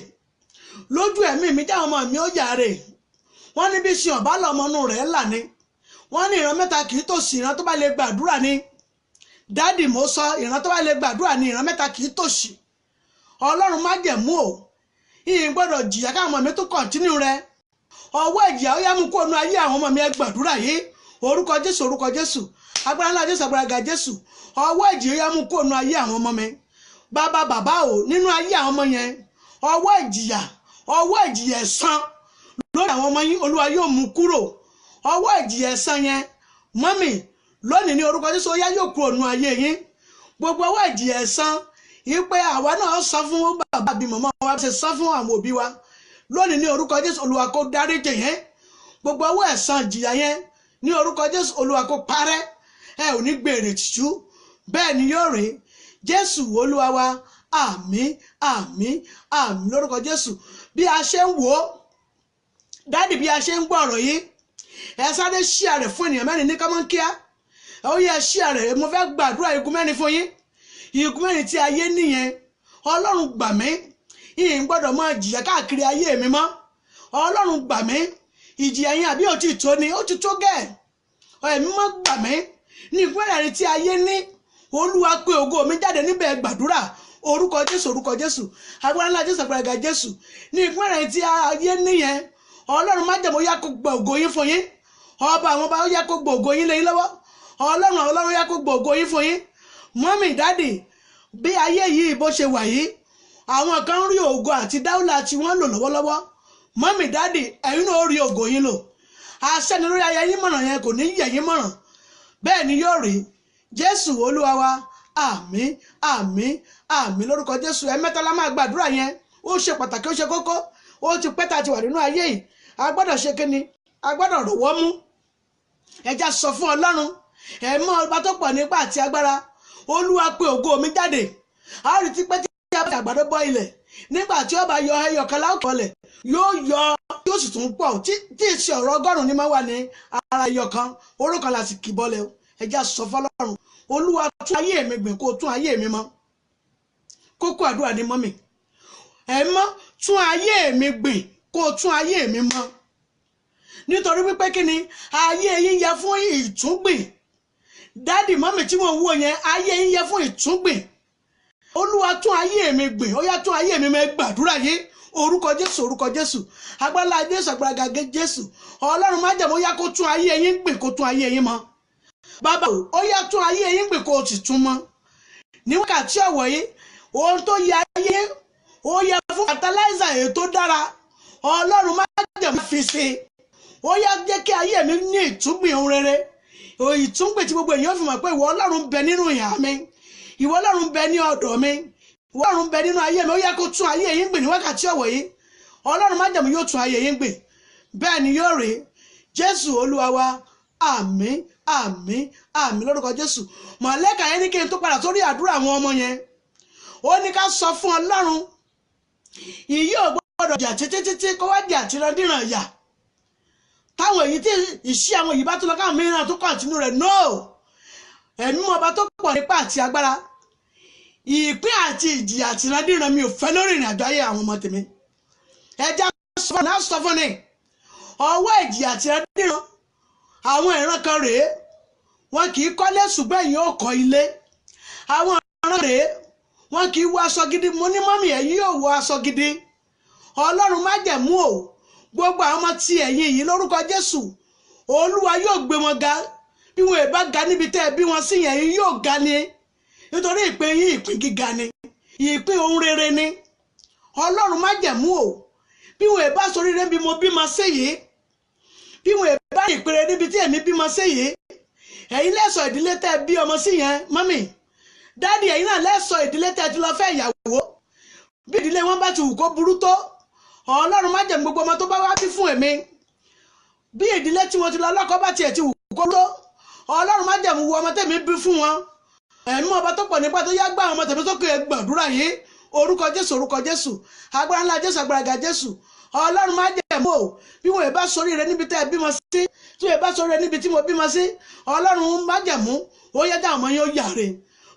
Lójú ẹ̀mí mi jẹ́ àwọn ọmọ mi ó yàrá. Wọ́n ní bí sin ọ̀bá lọ́mọ inú rẹ̀ là ni. Wọ́n ní ìran mẹ́ta kì í tòṣì, ìran tó bá lè gbàdúrà ni. Dáàdì mo sọ, ìran tó bá lè gbàdúrà ni, ìran mẹ́ta kì í tòṣì. Ọlọ́run májẹ̀mú o. Ìyìn gbọ́dọ̀ jìyà káwọn ọmọ mi tó kọ̀ntínú rẹ. Ọwọ́ ìjìyà ó yá mú kó nu ayé àwọn ọmọ mi. Ẹ gbàdúrà yìí. Orúkọ Jésù, orúkọ Jésù, agbára ńlá Jésù, agbára ga Jésù. Ọwọ́ ìjìyà ó yá mú kó nu ayé àwọn ọmọ mi. Bàbá, bàbá o, nínú ayé àwọn ọmọ yẹn, ọwọ́ ìjìyà, ọwọ́ ìjìyà ẹ̀san lórí àwọn ọmọ yín, Olúwa yóò mú kúrò. Ọwọ́ ìjìyà ẹ̀san yẹn, mọ́mì, lónìí ní orúkọ Jésù, ó yá, yóò kúrò nínú ayé yín. Gbogbo ọwọ́ ìjìyà ẹ̀san yìí pé àwa náà san fún bàbá àbí màmá wa, ṣe san fún àwọn òbí wa, lónìí ní orúkọ Jésù, Olúwa kó dáríjì yẹn. Gbogbo ọwọ́ ẹ̀san ìjìyà yẹn, ní orúkọ Jésù, Olúwa kó parẹ́. Ẹ ò ní gbèrè tìjú, bẹ́ẹ̀ ni yóò rí. Jésù Olúwa wa, àmín, àmín, àmín lórúkọ Jésù. Bí a ṣe ń wò ó, daddy, bí a ṣe ń gbọ́ ọ̀rọ̀ yìí, ẹ sáré share rẹ̀ fún ènìyàn mẹ́rin ní kọ́mọ́nkíá. Ó yẹ share rẹ̀. Mo fẹ́ gbàdúrà igun mẹ́rin fún yín, igun mẹ́rin tí ayé nìyẹn. Ọlọ́run gbà mí, ìyìn gbọ́dọ̀ máa jìyà káàkiri ayé mi mọ́. Ọlọ́run gbà mí. Ìjìyà yẹn àbí ó ti tó ni? Ó ti tó gẹ́ẹ̀. Ẹ̀mí mọ́ gbà mí ní igun mẹ́rin tí ayé ní. Olúwa pé ògo mi jáde níbẹ̀. Gbàdúrà. Orúkọ Jésù, orúkọ Jésù, agbára ńlá Jésù, agbára ga Jésù. Ní igun mẹ́rin tí ayé nìyẹn, Ọlọ́run májẹ̀mú yá kó gba ògo yín fún yín. Ọba àwọn ọba, ó yá kó gba ògo yín lé yín lọ́wọ́. Ọlọ́run àwọn ọlọ́run, yá kó gba ògo yín fún yín. Mummy, daddy, bí ayé yìí bó ṣe wà yìí, àwọn kan ń rí ògo àti dáúlà tí wọ́n lò lọ́wọ́lọ́wọ́. Mummy, daddy, ẹ̀yin náà ó rí ògo yín lò. Aṣẹ́ni lórí ayé yín mọ̀ràn yẹn kò ní yẹ̀ yín mọ̀ràn. Bẹ́ẹ̀ ni yóò rí. Jésù Olúwa wa, àmín, àmín, àmín lórúkọ Jésù. Ẹ̀mẹ́ta la máa gbàdúrà yẹn. Ó ṣe pàtàkì, ó ṣe kókó. Ó ti pẹ́ tá a ti wà nínú ayé yìí. A gbọ́dọ̀ ṣe kíni? A gbọ́dọ̀ rọ̀wọ́ mú. Ẹja sọ fún Ọlọ́run ẹ̀mọ́ ọba tó pọ̀ nípa àti agbára. Olúwa pé ògo mi jáde. A rí ti pẹ́ tí a bá àgbàdo bọ́ ilẹ̀, nígbà tí ó bá yọ ẹyọ kan láwùjọ yóò yọ, yóò sì tún pọ̀ tí tí ì ṣe ọ̀rọ̀ 100 ní máa wà ní ara ẹyọ kan. Oró kan la sì kì bọ́lẹ̀. Ẹja sọ fọlọ́run: Olúwa, tún ayé mi gbìn, kó tún ayé mi mọ́. Kókó àdúrà ni, mummy. Ẹ̀mọ́ tún ayé mi gbìn, kó tún ayé mi mọ́. Nítorí wípé kí ni? Ayé yín yẹ fún ìtúngbìn. Daddy, mummy tí wọ́n ń wò yẹn, ayé yín yẹ fún ìtúngbìn. Olúwa, tún ayé mi gbìn, ó yá, tún ayé mi mọ́. Gbàdúrà yìí. Orúkọ Jésù, orúkọ Jésù, agbára Jésù, agbára gàgé Jésù. Ọlọ́run májẹ̀mú, ó yá, kó tún ayé yín gbìn, kó tún ayé yín mọ́. Bàbá o, ó yá, tún ayé yín gbìn, kó o sì tún mọ́ ní wákàtí ọ̀wọ̀ yìí. Ohun tó yẹ ayé ó yẹ fún fertilizer èyí tó dára, Ọlọ́run májẹ̀mú fi sí i. Ó yá, jẹ́ kí ayé mi ní ìtúngbìn ohun rere, ìtúngbìn tí gbogbo èèyàn fi mọ̀ pé ìwọ Ọlọ́run bẹ nínú ìhà mi, ìwọ Ọlọ́run bẹ ní ọ̀dọ̀ mi, ìwọ Ọlọ́run bẹ nínú ayé mi. Ó yẹ kó tún ayé yín gbìn ní wákàtí ọ̀wọ̀ yìí. Ọlọ́run májẹ̀mú yóò tún ayé yín gbìn. Bẹ́ẹ̀ ni yóò rí. Jésù Olúwa wa, àmín, àmín, àmín lórúkọ Jésù. Mọ̀lẹ́kà yẹn ní kí n tó padà sórí àdúrà àwọn ọmọ yẹn. Ó ní ká sọ fún Ọlọ́run, ìyí ò gbọ́dọ̀ jà títí títí kó wá di àtìrandíran yà táwọn èyí tí ìṣí àwọn èyí bá tó lọ, káwọn mìíràn tó continue rẹ̀. No, ẹ̀mí mọ́ ọba tó pọ̀ nípa àti agbára, ìpín àti ìjìyà àtìrandíran mi ò fẹ́ lórí ìrìn àjò ayé àwọn ọmọ tèmi. Ẹja sọ fún náà, sọ fún ni ọwọ́ ìjìyà àtìrandíran. Àwọn ìran kan rèé, wọn kì í kọ́lé, ṣùgbọ́n ẹ̀yin ó kọ́ ilé. Àwọn ìran rèé, wọn kì í wọ aṣọ gidi. Mo ní, mummy, ẹ̀yin yóò wọ aṣọ gidi. Ọlọ́run májẹ̀mú o, gbogbo àwọn ọmọ tí ẹ̀yin yìí, lórúkọ Jésù, Olúwa yóò gbé wọn ga. Bí wọn ì bá ga níbi tẹ́ ẹ bí wọn sí yẹn, yín yóò ga ni, nítorí ìpín yín ìpín gíga ni, ìpín ohun rere ni. Ọlọ́run májẹ̀mú o, bí wọn ì bá soríire bí mo bímọ sí yìí, bí wọn ì bá ìpèrè níbi tí èmi bímọ sí yìí, ẹ̀yin lẹ́sọ̀ ìdílé tẹ́ ẹ bí ọmọ sí yẹn. Mummy, daddy, ẹ̀yin náà lẹ́sọ̀ ìdílé tẹ́ ẹ ti lọ fẹ́ ìyàwó. Bí ìdílé wọn bá ti wù kó burú tó, Ọlọ́run májẹ̀mú, gbogbo ọmọ tó bá wá bí fún èmi, bí ìdílé tí wọ́n ti lọ lọ́kọ bá tiẹ̀ ti wù kó tó, Ọlọ́run májẹ̀mú, wo ọmọ tẹ̀mí bí fún wọn. Ẹ̀mí ọba tó pọ̀ nípa tó yá, gbá àwọn ọmọ tẹ̀mí sókè. Gbàdúrà yìí. Orúkọ Jésù, orúkọ Jésù, agbára ńlá Jésù, agbára ga Jésù. Ọlọ́run májẹ̀mú o, bí wọn ì bá sórí rẹ níbi tẹ́ ẹ bímọ sí, tí wọn ì bá sórí rẹ níbi tí mo bímọ sí, Ọlọ́run májẹ̀mú, ó yẹ dáhùn ọmọ yín ó yàre.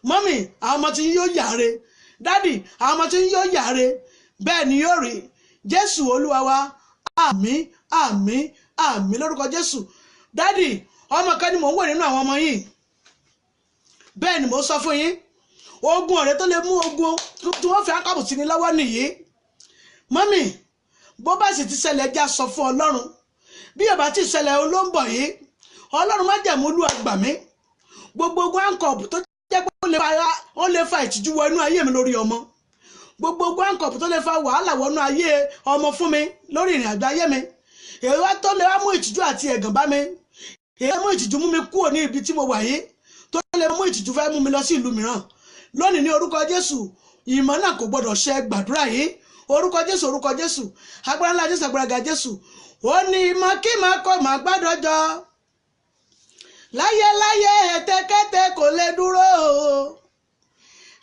Mummy, àwọn ọmọ tí yín yóò yàre. Daddy, àwọn ọmọ tí yín yóò yàre. Bẹ́ẹ̀ ni yóò rí. Jésù Olúwa wa, àmín, àmín, àmín lórúkọ Jésù. Daddy, ọmọ kan ni mò ń wò nínú àwọn ọmọ yìí. Bẹ́ẹ̀ ni mò ń sọ fún yín, ogun ọ̀rẹ́ tó lè mú ogun tí wọ́n fi ákàbù sí ni lọ́wọ́ nìyí. Mọ́mì, bó bá sì ti ṣẹlẹ̀, já sọ fún Ọlọ́run. Bí ó bá ti ṣẹlẹ̀, ó ló ń bọ̀ yìí. Ọlọ́run májẹ̀mú, Olúwa gbà mí. Gbogbo ogun handcuff tó jẹ́ pé ó lè fa ìtìjú wọ inú ayé mi lórí ọmọ, gbogbo ogun handcuff tó lè fa wàhálà wọnú ayé ọmọ fún mi lórí ìrìn àjò ayé mi, èyí wá tó lè wá mú ìtìjú àti ẹ̀gàn bá mi, èyí mú ìtìjú mú mi kúrò ní ibi tí mo wà yìí, tó lè mú ìtìjú fẹ́ mú mi lọ sí ìlú mìíràn lónìí, ní orúkọ Jésù, ìmọ̀ náà kò gbọdọ̀ ṣe. Gbàdúrà yìí. Orúkọ Jésù, orúkọ Jésù, agbára ńlá Jésù, agbára ga Jésù. Ó ní ìmọ̀ kí máa kọ́ máa gbádùn jọ láyéláyé, ètekéte kò lè dúró.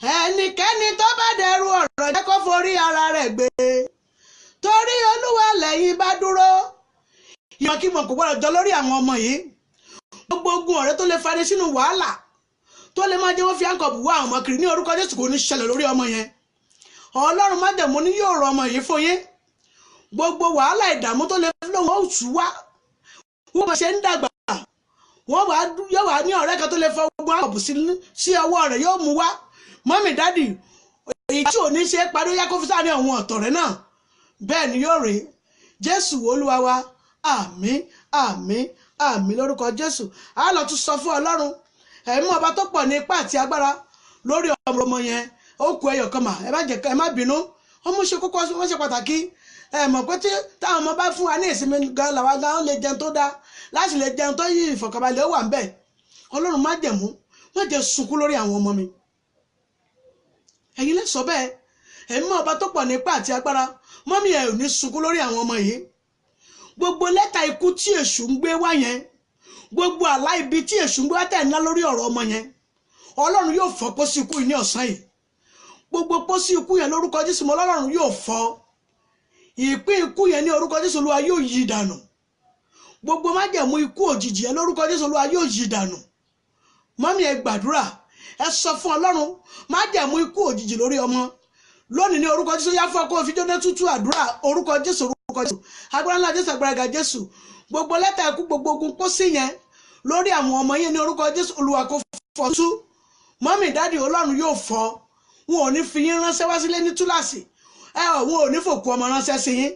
Ẹnikẹ́ni tó bá dẹrù ọ̀rọ̀ jẹ́ kó forí ara rẹ̀ gbé, torí Olúwa lẹ́yìn bá dúró. Ìmọ̀ kí mọ̀ kò gbọ́dọ̀ jọ lórí àwọn ọmọ yìí. Gbogbo ogun ọ̀rẹ́ tó lè fani sínú wàhálà, tó lè máa jẹ́ wọ́n fi handcuff wá àwọn ọmọ kiri, ní orúkọ Jésù, kò ní ṣẹlẹ̀ lórí ọmọ yẹn. Ọlọ́run májẹ̀mú ní yóò rọ ọmọ yìí fún yín. Gbogbo wàhálà, ìdààmú tó lè lóun ó tù wá, wọ́n bá ṣe ń dàgbà, wọ́n wá yóò wá ní ọ̀rẹ́ kan tó lè fọ ogun handcuff sí ọwọ́ rẹ̀, yóò mú wá. Mọ́mì, daddy, èyí tí ò ní ṣe é parí, ó yá kó fi sáà ní àwọn ọ̀tọ̀ rẹ̀ náà. Bẹ́ẹ̀ ni yóò rí. Jésù Olúwa wa. Àmín, àmín, àmín lórúkọ Jésù. A lọ tún sọ fún Ọlọ́run ẹ̀mí ọba tó pọ̀ ní ipá àti agbára lórí ọmọ yẹn. Ó kù ẹyọ kan mà. Ẹ má jẹ, ẹ má bínú, ọmọ ṣe kókó, wọ́n ṣe pàtàkì. Ẹ mọ̀ pé tí táwọn ọmọ bá fún wa ní ìsinmi gan, làwa gan lè jẹun tó dáa, láti lè jẹun tó yí, ìfọ̀kànbalẹ̀ ó wà ń bẹ̀. Ọlọ́run májẹ̀mú, má jẹ́ sunkún lórí àwọn ọmọ mi. Ẹ̀yin lè sọ bẹ́ẹ̀. Ẹ̀mí ọba tó pọ̀ ní ipá àti agbára, mọ́mí, ẹ̀ ò ní sunkún lórí àwọn ọmọ yìí. Gbogbo lẹ́tà ikú tí èṣù ń gbé wá yẹn, gbogbo àlá ibi tí èṣù ń gbé wá tẹ̀ ńlá lórí ọ̀rọ̀ ọmọ yẹn, Ọlọ́run yóò fọ́ pósí ikú yìí ní ọ̀sán yìí. Gbogbo pósí ikú yẹn, lórúkọ Jésù mọ́, Ọlọ́run yóò fọ́ ìpín ikú yẹn ní orúkọ Jésù. Olúwa yóò yí dànù gbogbo májẹ̀mú ikú òjijì yẹn lórúkọ Jésù. Olúwa yóò yí dànù. Mọ́mí, ẹ gbàdúrà, ẹ sọ fún Ọlọ́run, májẹ̀mú ikú òjijì lórí ọmọ lónìí, ní orúkọ Jésù, yá fún ọkọ òfin jóná tútù. Àdúrà. Orúkọ Jésù, orúkọ Jésù, agbára ńlá Jésù, agbára ga Jésù. Gbogbo lẹ́tà ikú, gbogbo ogun pósí yẹn lórí àwọn ọmọ yẹn, ní orúkọ Jésù, Olúwa kó fọ́ tú. Mọ́mì, daddy, Ọlọ́run yóò fọ́. Wọn ò ní fi yín ránṣẹ́ wá sílé ní túláàsì. Ẹ ò, wọn ò ní fòkú ọmọ ránṣẹ́ sí yín.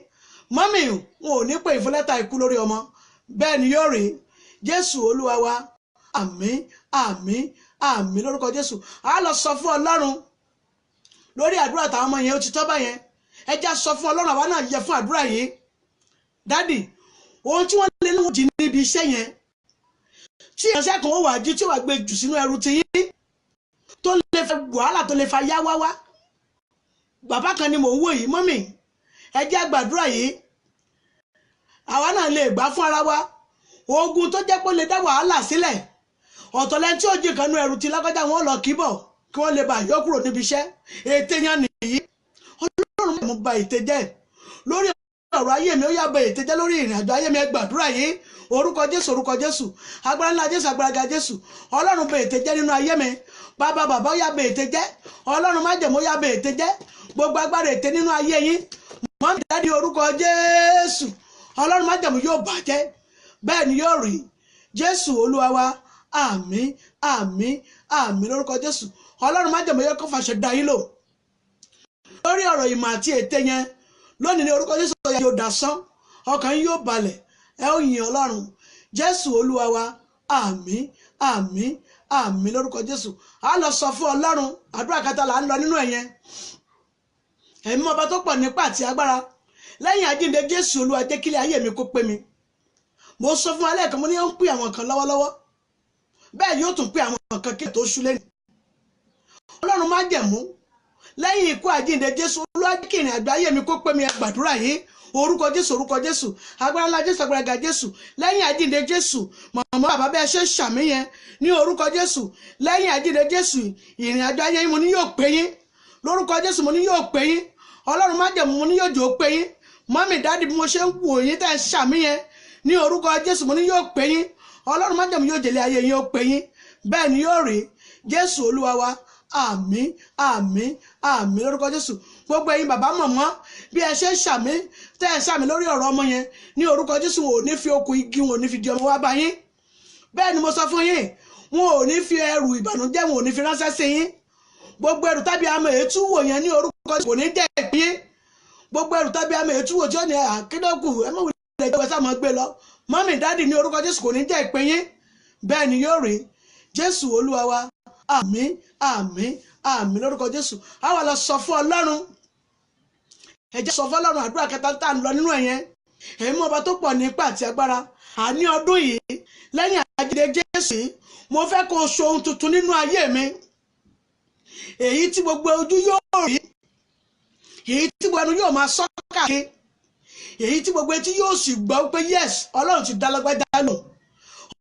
Mọ́mì, wọn ò ní pè fún lẹ́tà ikú lórí ọmọ. Bẹ́ẹ̀ ni yóò rí. Jésù Olúwa wa. Àmín, àmín, àmín lórúkọ Jésù. A lọ sọ fún Ọlọ́run lórí àdúrà táwọn ọmọ yẹn. Ó ti tọ́ báyẹn. Ẹ já sọ fún Ọlọ́run. Àwa náà yẹ fún àdúrà yìí. Daddy, ohun tí wọ́n lé lóhùn jí níbi iṣẹ́ yẹn, tí ìránṣẹ́ kan ó wà jí, tí ó wà gbé jù sínú ẹrù ti yín, tó lè fa wàhálà, tó lè fa yá wá wá. Bàbá kan ni mò ń wò yìí. Mọ́mì, ẹ jẹ́ àgbàdúrà yìí. Àwa náà lè gbà fún ara wa. Ogun tó jẹ́ pé ó lè dá wàhálà sílẹ̀, ọ̀tọ̀ lẹ́ni tí ó jí kan nú ẹrù ti lágbájá, wọn lọ kíbọ̀ kí wọ́n lè bá yọ kúrò níbi iṣẹ́. Ète yẹn nìyí. Ọlọ́run mọ̀ ba ète jẹ́ lórí ọ̀rọ̀ ayé mi. Ó yá, ba ète jẹ́ lórí ìrìn àjò ayé mi. Ẹ gbàdúrà yìí. Orúkọ Jésù, orúkọ Jésù, agbára ńlá Jésù, agbára ga Jésù. Ọlọ́run, ba ète jẹ́ nínú ayé mi. Bàbá, bàbá, ó yá, ba ète jẹ́. Ọlọ́run májẹ̀mú, ó yá, ba ète jẹ́. Gbogbo agbára ète nínú ayé yín, mọ́mí, daddy, orúkọ Jésù, Ọlọ́run májẹ̀mú yóò bàjẹ́. Bẹ́ẹ̀ ni yóò rí. Jésù Olúwa wa. Àmín, àmín, àmín lórúkọ Jésù. Ọlọ́run májẹ̀mú yóò kó fàṣẹ dá yín lò lórí ọ̀rọ̀ ìmọ̀ àti ète yẹn lónìí, ní orúkọ Jésù. Ọ̀yà yóò dasán, ọkàn yín yóò balẹ̀, ẹ ó yin Ọlọ́run. Jésù Olúwa wa. Àmín, àmín, àmín lórúkọ Jésù. A lọ sọ fún Ọlọ́run. Àdúrà kẹta là ń lọ nínú ẹ̀ yẹn. Ẹ̀mí ọba tó pọ̀ nípa àti agbára, lẹ́yìn àjíǹde Jésù Olúwa, jẹ́ kílẹ̀ ayé mi kó pé mi. Mo sọ fún alẹ́ kan, mo ní ó ń pè àwọn kan lọ́wọ́lọ́wọ́, bẹ́ẹ̀ yóò tún pè àwọn kan kí tó ṣú lẹ́nu. Ọlọ́run májẹ̀mú, lẹ́yìn ikú àjíǹde Jésù Olúwa, jẹ́ kí ìrìn àjò ayé mi kó pé mi. Ẹ gbàdúrà yìí. Orúkọ Jésù, orúkọ Jésù, agbára ńlá Jésù, agbára ga Jésù. Lẹ́yìn àjíǹde Jésù, màmá, bàbá, bẹ́ẹ̀ ṣe ṣàmì yẹn, ní orúkọ Jésù, lẹ́yìn àjíǹde Jésù, ìrìn àjò ayé yín, mo ní yóò pé yín lórúkọ Jésù. Mo ní yóò pé yín. Ọlọ́run májẹ̀mú, mo ní yóò jò ó pé yín. Mọ́mì, daddy, bí mo ṣe ń wò yín tẹ́ ẹ ṣàmì yẹn, ní orúkọ Jésù, mo ní yóò pé yín. Ọlọ́run májẹ̀mú yóò jèlé ayé yín ó pé yín. Bẹ́ẹ̀ ni yóò rí. Jésù Olúwa wa. Àmín, àmín, àmín lórúkọ Jésù. Gbogbo ẹ̀yin bàbá, mọ̀mọ́, bí ẹ ṣe ń ṣàmì, tẹ́ ẹ ṣàmì lórí ọ̀rọ̀ ọmọ yẹn, ní orúkọ Jésù, wọn ò ní fi okùn igi, wọn ò ní fi di ọmọ wá bá yín. Bẹ́ẹ̀ ni mo sọ fún yín. Wọn ò ní fi ẹrù ìbànújẹ́, wọn ò ní fi ránṣẹ́ sí yín. Gbogbo ẹrù tàbí àmọ́ ètú wò yẹn, ní orúkọ Jésù, kò ní jẹ́ ìpín yín. Gbogbo ẹrù tàbí àmì ètúwò tí ó ní àkíndókù ẹ mọ̀ wílẹ̀ ìjọba sáà máa gbé lọ. Mọ́mì dádì ní orúkọ Jésù kò ní jẹ́ ìpín yín, bẹ́ẹ̀ ni yóò rí. Jésù Olúwa wa, àmín àmín àmín lórúkọ Jésù. A wà lọ sọ fún Ọlọ́run, ẹ jẹ́ sọ fún Ọlọ́run àdúrà kẹta tá à ń lọ nínú ẹ̀ yẹn. Ẹ̀mí ọba tó pọ̀ ní ipá àti agbára, àní ọdún yìí lẹ́yìn àjíǹde Jésù yìí, mo fẹ́ kó o ṣe ohun tuntun nínú ayé mi, èyí tí gbogbo ojú yóò rí, èyí tí gbogbo ẹnu yóò máa sọ káàkiri, èyí tí gbogbo etí yóò sì gbọ́ pé yes, Ọlọ́run ti dá lágbájá lò.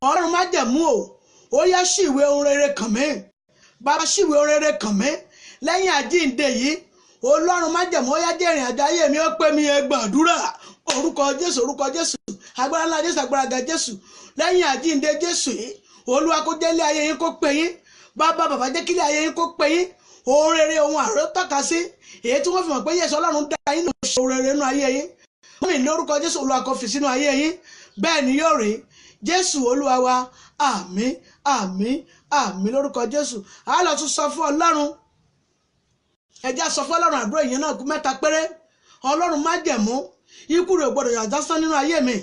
Ọlọ́run májẹ̀mú o, ó yá ṣí ìwé ohun rere kàn mí, bàbá ṣí ìwé ohun rere kàn mí lẹ́yìn àjíǹde yìí. Ọlọ́run májẹ̀mú, ó yá jẹ́ ìrìn àjò ayé mi ó pé mi. Ẹ gbàdúrà. Orúkọ Jésù, orúkọ Jésù, agbára ńlá Jésù, agbára ga Jésù. Lẹ́yìn àjíǹde Jésù yìí, Olúwa kó jẹ́ ilé ayé yín kó pé yín. Bàbá bàbá jẹ́ kí ilé ayé yín kó pé yín. Ohun rere, ohun àrò tọ́ka sí, èyí tí wọ́n fi mọ̀ pé yẹ̀sọ́ Ọlọ́run dá yín lò ṣe ohun rere nínú ayé yín. Mọ́mì, lórúkọ Jésù, Olúwa kó fi sínú ayé yín, bẹ́ẹ̀ ni yóò rí. Jésù Olúwa wa, àmín àmín àmín lórúkọ Jésù. A lọ tún sọ fún Ọlọ́run, ẹ jẹ́ sọ fún Ọlọ́run àdúrà ìyẹn náà kú mẹ́ta péré. Ọlọ́run májẹ̀mú, ikú rẹ̀ gbọ́dọ̀ yà jásán nínú ayé mi,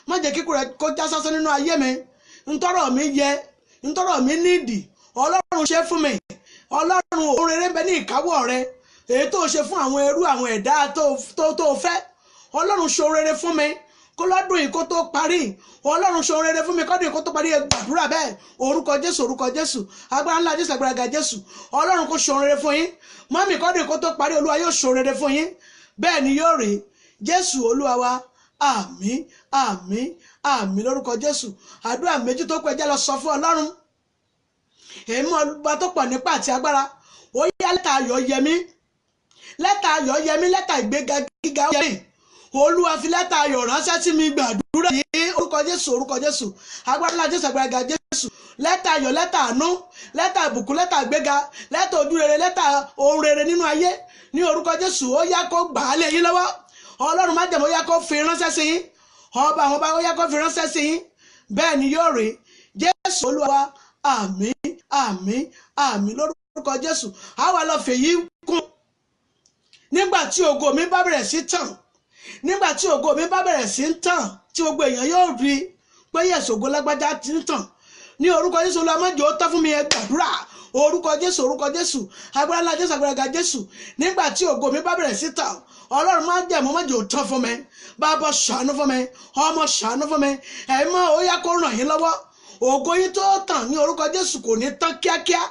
má jẹ́ kíkú rẹ̀ kó já sásán nínú ayé mi. Ntọ́rọ̀ mi yẹ, ntọ́rọ̀ mi nídìí, Ọlọ́run ṣe fún mi. Ọlọ́run, òun rere ń bẹ ní ìkáwọ́ rẹ, èyí tó ṣe fún àwọn ẹrú, àwọn ẹ̀dá tó fẹ́. Ọlọ́run ṣe rere fún mi kó lọ́dún yìí kó tó parí. Ọlọ́run ṣe rere fún mi kọ́dún yìí kó tó parí. Ẹ gbàdúrà bẹ́ẹ̀. Orúkọ Jésù, orúkọ Jésù, agbára ńlá Jésù, agbára ga Jésù. Ọlọ́run kó ṣe rere fún yín. Mọ́mì, kọ́dún yìí kó tó parí, Olúwa yóò ṣe rere fún yín, bẹ́ẹ̀ ni yóò rí. Jésù Olúwa wa, àmín àmín àmín lórúkọ Jésù. Àdúrà méjì tó kù, ẹ jẹ́ lọ sọ fún Ọlọ́run. Èmi ọba tó pọ̀ nípa àti agbára, ó yá, lẹ́tà ayọ̀ yẹ mí, lẹ́tà ayọ̀ yẹ mí, lẹ́tà ìgbéga gíga yẹ mí. Olúwa fi lẹ́tà ayọ̀ ránṣẹ́ sí mi. Gbàdúrà yìí. Orúkọ Jésù, orúkọ Jésù, agbára ńlá Jésù, agbára ga Jésù. Lẹ́tà ayọ̀, lẹ́tà àánú, lẹ́tà ìbùkún, lẹ́tà ìgbéga, lẹ́tà ojú rere, lẹ́tà ohun rere nínú ayé, ní orúkọ Jésù, ó yá kó gbà á lé yín lọ́wọ́. Ọlọ́run májẹ̀mú, ó yá kó fi ránṣẹ́ sí yín. Ọba àwọn ọba, ó yá kó fi ránṣẹ́ sí yín, bẹ́ẹ̀ ni yóò rí. Jésù Olúwa wa, àmín àmín àmín lórúkọ Jésù. A wà lọ fèyí kún. Nígbà tí ògo mi bá bẹ̀rẹ̀ sí tàn, nígbà tí ògo mi bá bẹ̀rẹ̀ sí ń tàn, tí gbogbo èèyàn yóò rí pé yẹ̀sọ̀ ògo lágbájá ti ń tàn, ní orúkọ Jésù, Olúwa má jẹ́ ó tán fún mi. Ẹ gbàdúrà. Orúkọ Jésù, orúkọ Jésù, agbára ńlá Jésù, agbára ga Jésù. Nígbà tí ògo mi bá bẹ̀rẹ̀ sí tàn, Ọlọ́run májẹ̀mú, má jẹ́ ó tán fún mi. Bàbá, ṣàánú fún mi. Ọmọ, ṣàánú fún mi. Ẹ̀mọ́, ó yá kó ràn yín lọ́wọ́. Ògo yín tó tàn ní orúkọ Jésù kò ní tán kíákíá.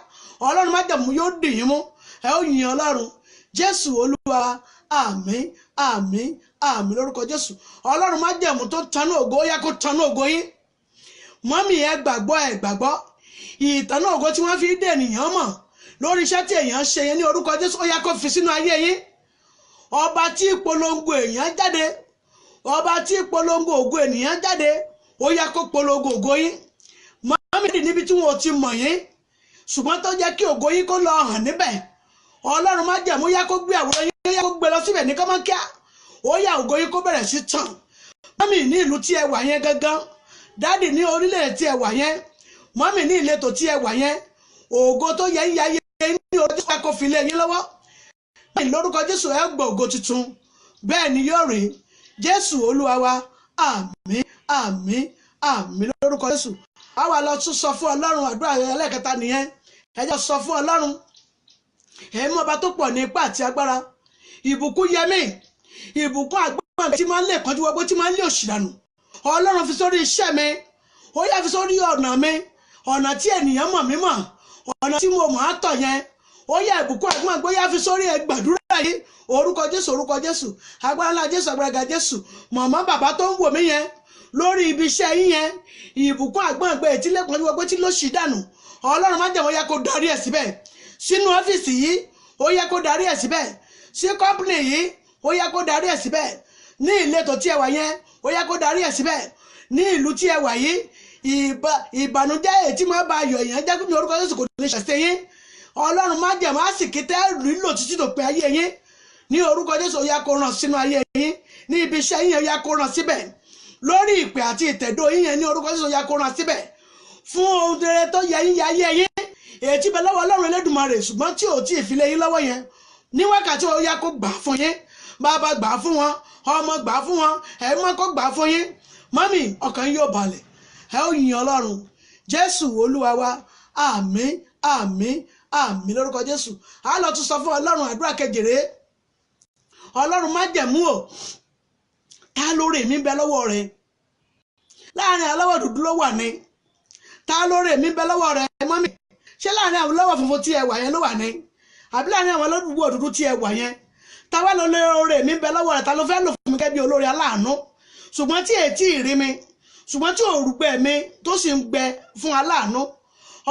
Ọlọ́run májẹ̀mú yóò dì yín mú, ẹ ó yìn Ọlọ́run. Jésù Olúwa, àmín àmín àmín lórúkọ Jésù. Ọlọ́run májẹ̀mú tó tanú ògo, ó yá kó tanú ògo yín. Mọ́mì, ẹ gbàgbọ́, ẹ gbàgbọ́. Ìtànú ògo tí wọ́n fi dé ènìyàn mọ̀ lórí iṣẹ́ tí èèyàn ṣe yẹn, ní orúkọ Jésù, ó yá kó fi sínú ayé yín. Ọba tí polongo èèyàn jáde, ọba tí polongo ògo ènìyàn jáde, ó yá kó polongo ògo yín. Mọ́mì, níbi tí wọn ò ti mọ̀ yín, ṣùgbọ́n tó jẹ́ kí ògo yín kó lọ hàn níbẹ̀, Ọlọ́run májẹ̀mú yá kó gbé àwòrán yín, yá kó gbé lọ síbẹ̀ ní kọ́mọ́kíá. Ó yá, ògo yín kó bẹ̀rẹ̀ sí tàn. Mọ́mì, ní ìlú tí ẹ wà yẹn gangan, dáàdì, ní orílẹ̀ tí ẹ wà yẹn, mọ́mì, ní ìletò tí ẹ wà yẹn, ògo tó yẹ ń yáyé ní orúkọ Jésù kó fi lé yín lọ́wọ́. Bẹ́ẹ̀ lórúkọ Jésù, ẹ gbọ́ ògo tuntun, bẹ́ẹ̀ ni yóò rí. Jésù Olúwa wa, àmín àmín àmín lórúkọ Jésù. A wà lọ tún sọ fún Ọlọ́run, àdúrà ẹlẹ́kẹta nìyẹn. Ẹ jẹ́ sọ fún Ọlọ́run. Ẹ̀mí ọba tó pọ̀ ní ipá àti agbára, ìbùkún yẹmí, ìbùkún àgbọ̀n tí máa ń lè kánjú wọgbó, tí máa ń lé òṣì dànù, Ọlọ́run fi sórí iṣẹ́ mi. Ó yá, fi sórí ọ̀nà mi, ọ̀nà tí ènìyàn mọ̀ mí mọ̀, ọ̀nà tí mo mọ̀ á tọ̀ yẹn. Ó yá, ìbùkún àgbọ̀n àgbọ̀, yá fi sórí ẹ. Gbàdúrà yìí. Orúkọ Jésù, orúkọ Jésù, agbára ńlá Jésù, agbára ga Jésù. Màmá, bàbá tó ń wò mí yẹn, lórí ibi iṣẹ́ yín yẹn, ìbùkún àgbọ̀n àgbẹ̀ tí lẹ́kùn wọgbó tí ló ṣì dànù, Ọlọ́run májẹ̀mú, yá kó darí ẹ̀ síbẹ̀. Sínú ọ́fíìsì yìí, ó yẹ kó darí ẹ̀ síbẹ̀. Sí company yìí, ó yẹ kó darí ẹ̀ síbẹ̀. Ní ìletò tí ẹ wà yẹn, ó yẹ kó darí ẹ̀ síbẹ̀. Ní ìlú tí ẹ wà yìí, ìbànújẹ́ èyí tí máa ba ayọ̀ èèyàn jẹ́, ní orúkọ Jésù, kò ní ṣẹ̀ṣẹ̀ yín. Ọlọ́run májẹ̀mú àsìkí tẹ́ lílò títí tó pé ayé yín, ní orúkọ Jésù, ó yẹ kó ràn sínú ayé yín. Ní ibi iṣẹ́ yín, ó yẹ kó ràn síbẹ̀. Lórí ìpè àti ìtẹ̀dó yín yẹn, ní orúkọ Jésù, ó yẹ kó ràn síbẹ̀. Fún ohun rere tó yẹ yín, yẹ ayé yín, èyí tí bẹ lọ́wọ́ Ọlọ́run Elédùmarè, ṣùgbọ́n tí ò tí ì fi lé yín lọ́wọ́ yẹn, ní wákàtí, ó yá kó gbà fún yín. Bàbá gbà á fún wọn, ọmọ gbà á fún wọn, ẹ̀mọ́ kó gbà á fún yín. Mọ́mì, ọkàn yín yóò balẹ̀, ẹ ó yin Ọlọ́run. Jésù Olúwa wa, àmín, àmín, àmín lórúkọ Jésù. A lọ tún sọ fún Ọlọ́run àdúrà kejìlé. Ọlọ́run májẹ̀mú o, ta lóore mi bẹ lọ́wọ́ rẹ? Láàrin aláwọ̀ dúdú ló wà ní. Ta lóore mi bẹ lọ́wọ́ rẹ? Mọ́mì, ṣé láàrin àwọn aláwọ̀ funfun tí ẹ wà yẹn ló wà ní? Àbí láàrin àwọn aláwọ̀ dúdú tí ẹ wà yẹn? Ta wá lọ lóore mi bẹ lọ́wọ́ rẹ? Ta ló fẹ́ lò fún mi kẹ́ bí olóore aláàánú? Ṣùgbọ́n tí ètí rí mi, ṣùgbọ́n tí òrùgbẹ mi tó sì ń gbẹ fún aláàánú.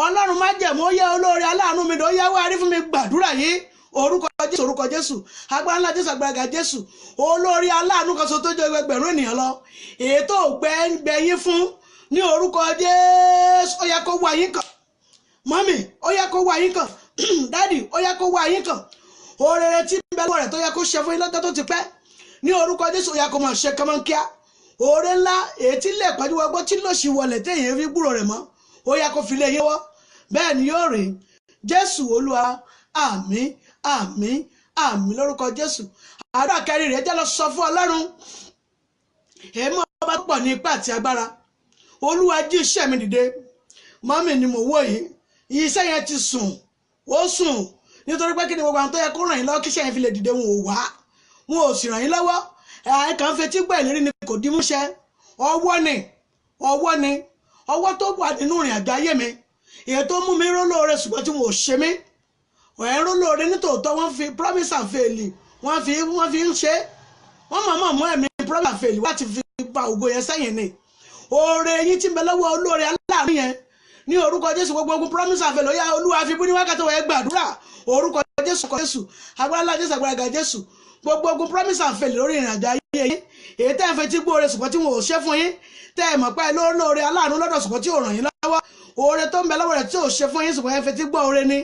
Ọlọ́run májẹ̀mú, ó yẹ olóore aláàánú mi, ó yẹ wá rí fún mi. Gbàdúrà yìí. Orúkọ Jésù, orúkọ Jésù, agbára ńlá Jésù, agbára ga Jésù. Olórí aláàánú kan ṣoṣo tó jẹ́ ẹgbẹ̀rún ènìyàn lọ, ètò gbẹ̀yìn fún ní orúkọ Jésù, ó yẹ kó wá yín kàn. Mọ́mì, ó yẹ kó wá yín kàn. Dádì, ó yẹ kó wá yín kàn. Oore tí ń bẹ lọ́wọ́ rẹ̀ tó yẹ kó ṣe fún yín lọ́jọ́ tó ti pẹ́, ní orúkọ Jésù, ó yẹ kó máa ṣe kọ́mọ́nkíá. Oore ńlá ètí lè pẹ́jú wọgbọ́ tí lòṣì wọlé téèyàn fi gbúrò rẹ̀ mọ́, ó yẹ kó fi lé yín wọ́. Bẹ́ẹ̀ ni yóò rí. Jésù Olúwa, àmín, àmín, àmín lórúkọ Jésù. Àdúrà kẹrin rẹ̀ jẹ́ lọ sọ fún Ọlọ́run. Èémọ̀ ọba tó pọ̀ ní ipá àti agbára, Olúwa jí iṣẹ́ mi dìde. Mọ́mì ni mò ń wò yìí, iṣẹ́ yẹn ti sùn, ó sùn nítorí pé kí ni gbogbo àwọn tó yẹ kó ràn yín lọ́wọ́ kí iṣẹ́ yẹn fi lè dìde, wọn ò wá, wọn ò sì ràn yín lọ́wọ́. Ẹ̀ kàn fetí gbọ́ ìlérí ni kò dín múṣẹ. Ọwọ́ ni, ọwọ́ ni, ọwọ́ tó wà nínú ìrìn àjò ayé mi, èyí tó mú mi ró lóore ṣùgbọ́n tí wọn ò ṣe mí. Ẹ̀ ń ró lóore nítòótọ́, wọ́n fi promise and fail, wọ́n fi ń ṣe, wọ́n mọ̀ọ́mọ̀ mú ẹ̀mí promise and fail láti fi ba ògo yẹn sẹ́yìn ni. Oore yín tí ń bẹ lọ́wọ́ olóore aláàánú yẹn, ní orúkọ Jésù, gbogbo ogun promise and fail, ó yá, Olúwa fi bú ní wákàtí wọ́n gbàdúrà. Orúkọ Jésù, kọ Jésù, agbára ńlá Jésù, agbára ga Jésù. Gbogbo ogun promise and fail lórí ìrìn àjò ayé yín, èyí tẹ́ ẹ fẹ́ tí gbóore ṣùgbọ́n tí wọn ò ṣe fún yín, tẹ́ ẹ mọ̀ pé lóore aláàánú lọ́dọ̀ ṣùgbọ́n tí ò ràn yín lọ́wọ́, oore tó ń bẹ lọ́wọ́ rẹ̀ tí ò ṣe fún yín ṣùgbọ́n ẹ fẹ́ tí gbọ́ oore ni,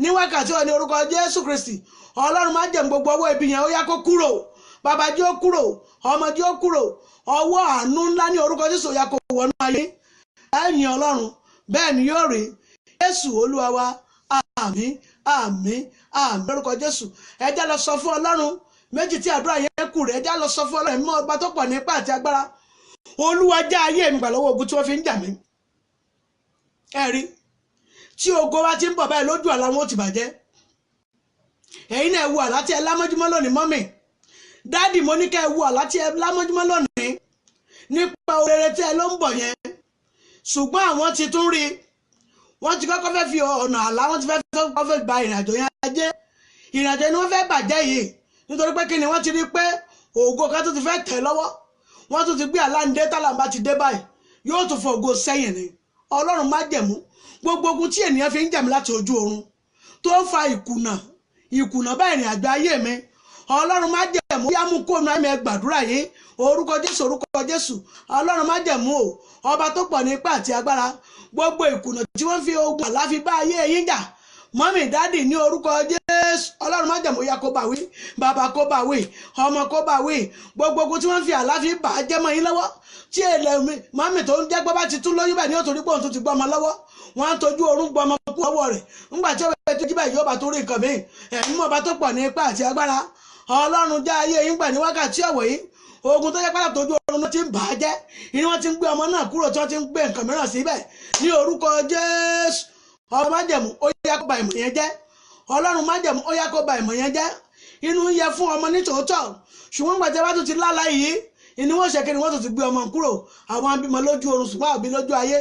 ní wákàtí ọ̀ ní orúkọ Jésù Kristi, Ọlọ́run májẹ̀mú, gbogbo ọwọ́ ibi yẹn ó yá kó kúrò. Bàbá jẹ́ ó kúrò, ọmọ jẹ́ ó kúrò. Ọwọ́ àánú ńlá ní orúkọ Jésù ó yá kó wọnú ayé ẹ̀yìn Ọlọ́run. Bẹ́ẹ̀ ni yóò rí. Jésù Olúwa wa, àmín, àmín, àmín lórúkọ Jésù. Ẹ jẹ́ lọ sọ fún Ọlọ́run méjì tí àdúrà yẹn kù rẹ̀. Ẹ jẹ́ lọ sọ fún Ọlọ́run mímọ́ ọba tó pọ̀ nípa àti agbára. Olúwa já ayé mi gbà lọ́wọ́ ogun tí wọ́n fi ń jà mí. Ẹ rí tí ogo wa ti ń bọ̀ báyìí lójú àlá wọn ó ti bàjẹ́. Ẹ̀yin náà wo àlá tí ẹ lámọ́júmọ́ lónìí. Mọ́mì, dáàdì, mo ní ká ẹ wo àlá tí ẹ lámọ́júmọ́ lónìí nípa oore tí ẹ ló ń bọ̀ yẹn, ṣùgbọ́n àwọn ti tún rí, wọ́n ti kọ́kọ́ fẹ́ fi ọ̀nà àlá, wọ́n ti fẹ́ kọ́kọ́ fẹ́ gba ìrìnàjò yẹn jẹ́. Ìrìnàjò ni wọ́n fẹ́ bàjẹ́ yìí nítorí pé kí ni wọ́n ti rí pé ògo kan tó ti fẹ́ tẹ̀ lọ́wọ́, wọ́n tún ti gbé àlá ń dé. Tálàmbá ti dé báyìí, yóò tún fọ ògo sẹ́yìn ni. Ọlọ́run májẹ̀mú, gbogbo ogun tí ènìyàn fi ń jà mí láti ojú oorun tó ń fa ìkùnà, ìkùnà bá ìrìn àjò ayé mi, Ọlọ́run májẹ̀mú, yá mú kóònù àmì. Gbàdúrà yìí. Orúkọ Jésù, orúkọ Jésù. Ọlọ́run májẹ̀mú o, ọba tó pọ̀ ní ipá àti agbára, gbogbo ìkùnà tí wọ́n fi ogun àlá fi bá ayé yín jà, mọ́mì, dádì, ní orúkọ Jésù, Ọlọ́run májẹ̀mú, ya kó bá wí. Bàbá kó bá wí, ọmọ kó bá wí. Gbogbo ogun tí wọ́n fi àlá fi bà á jẹ́ mọ́ yín lọ́wọ́, tí èlé mi mọ́mì tó ń jẹ́ pé bá ti tún lóyún báyìí ní òtún rí pé òun tó ti gbọ́ ọmọ lọ́wọ́, wọ́n á tọ́jú orún gbọ́ ọmọ kú ọwọ́ rẹ̀. Ńgbà tí ó bẹ tó jí báyìí, yóò bá tó rí nǹkan míì. Ẹ̀mí mọ̀ bá tó pọ̀ ní ipá àti agbára, Ọlọ́run já ayé yín gbà ní wákàtí ọ̀wọ̀ yìí. Ogun tó jẹ́ pátá tójú oorun ló ti ń bà á jẹ́, inú wọn ti ń gbé ọmọ náà kúrò, tí wọ́n ti ń gbé nǹkan mìíràn síbẹ̀, ní orúkọ Jésù, ọba májẹ̀mú, ó yá kó ba ìmọ̀ yẹn jẹ́. Ọlọ́run májẹ̀mú, ó yá kó ba ìmọ̀ yẹn jẹ́. Inú yẹ fún ọmọ nítòótọ́, ṣùgbọ́n gbàtẹ́ bá tún ti lálá yìí, inú wọn ṣe kí ni wọ́n tún ti gbé ọmọ kúrò. Àwọn abímọ lójú oorun ṣùgbọ́n àbí lójú ayé,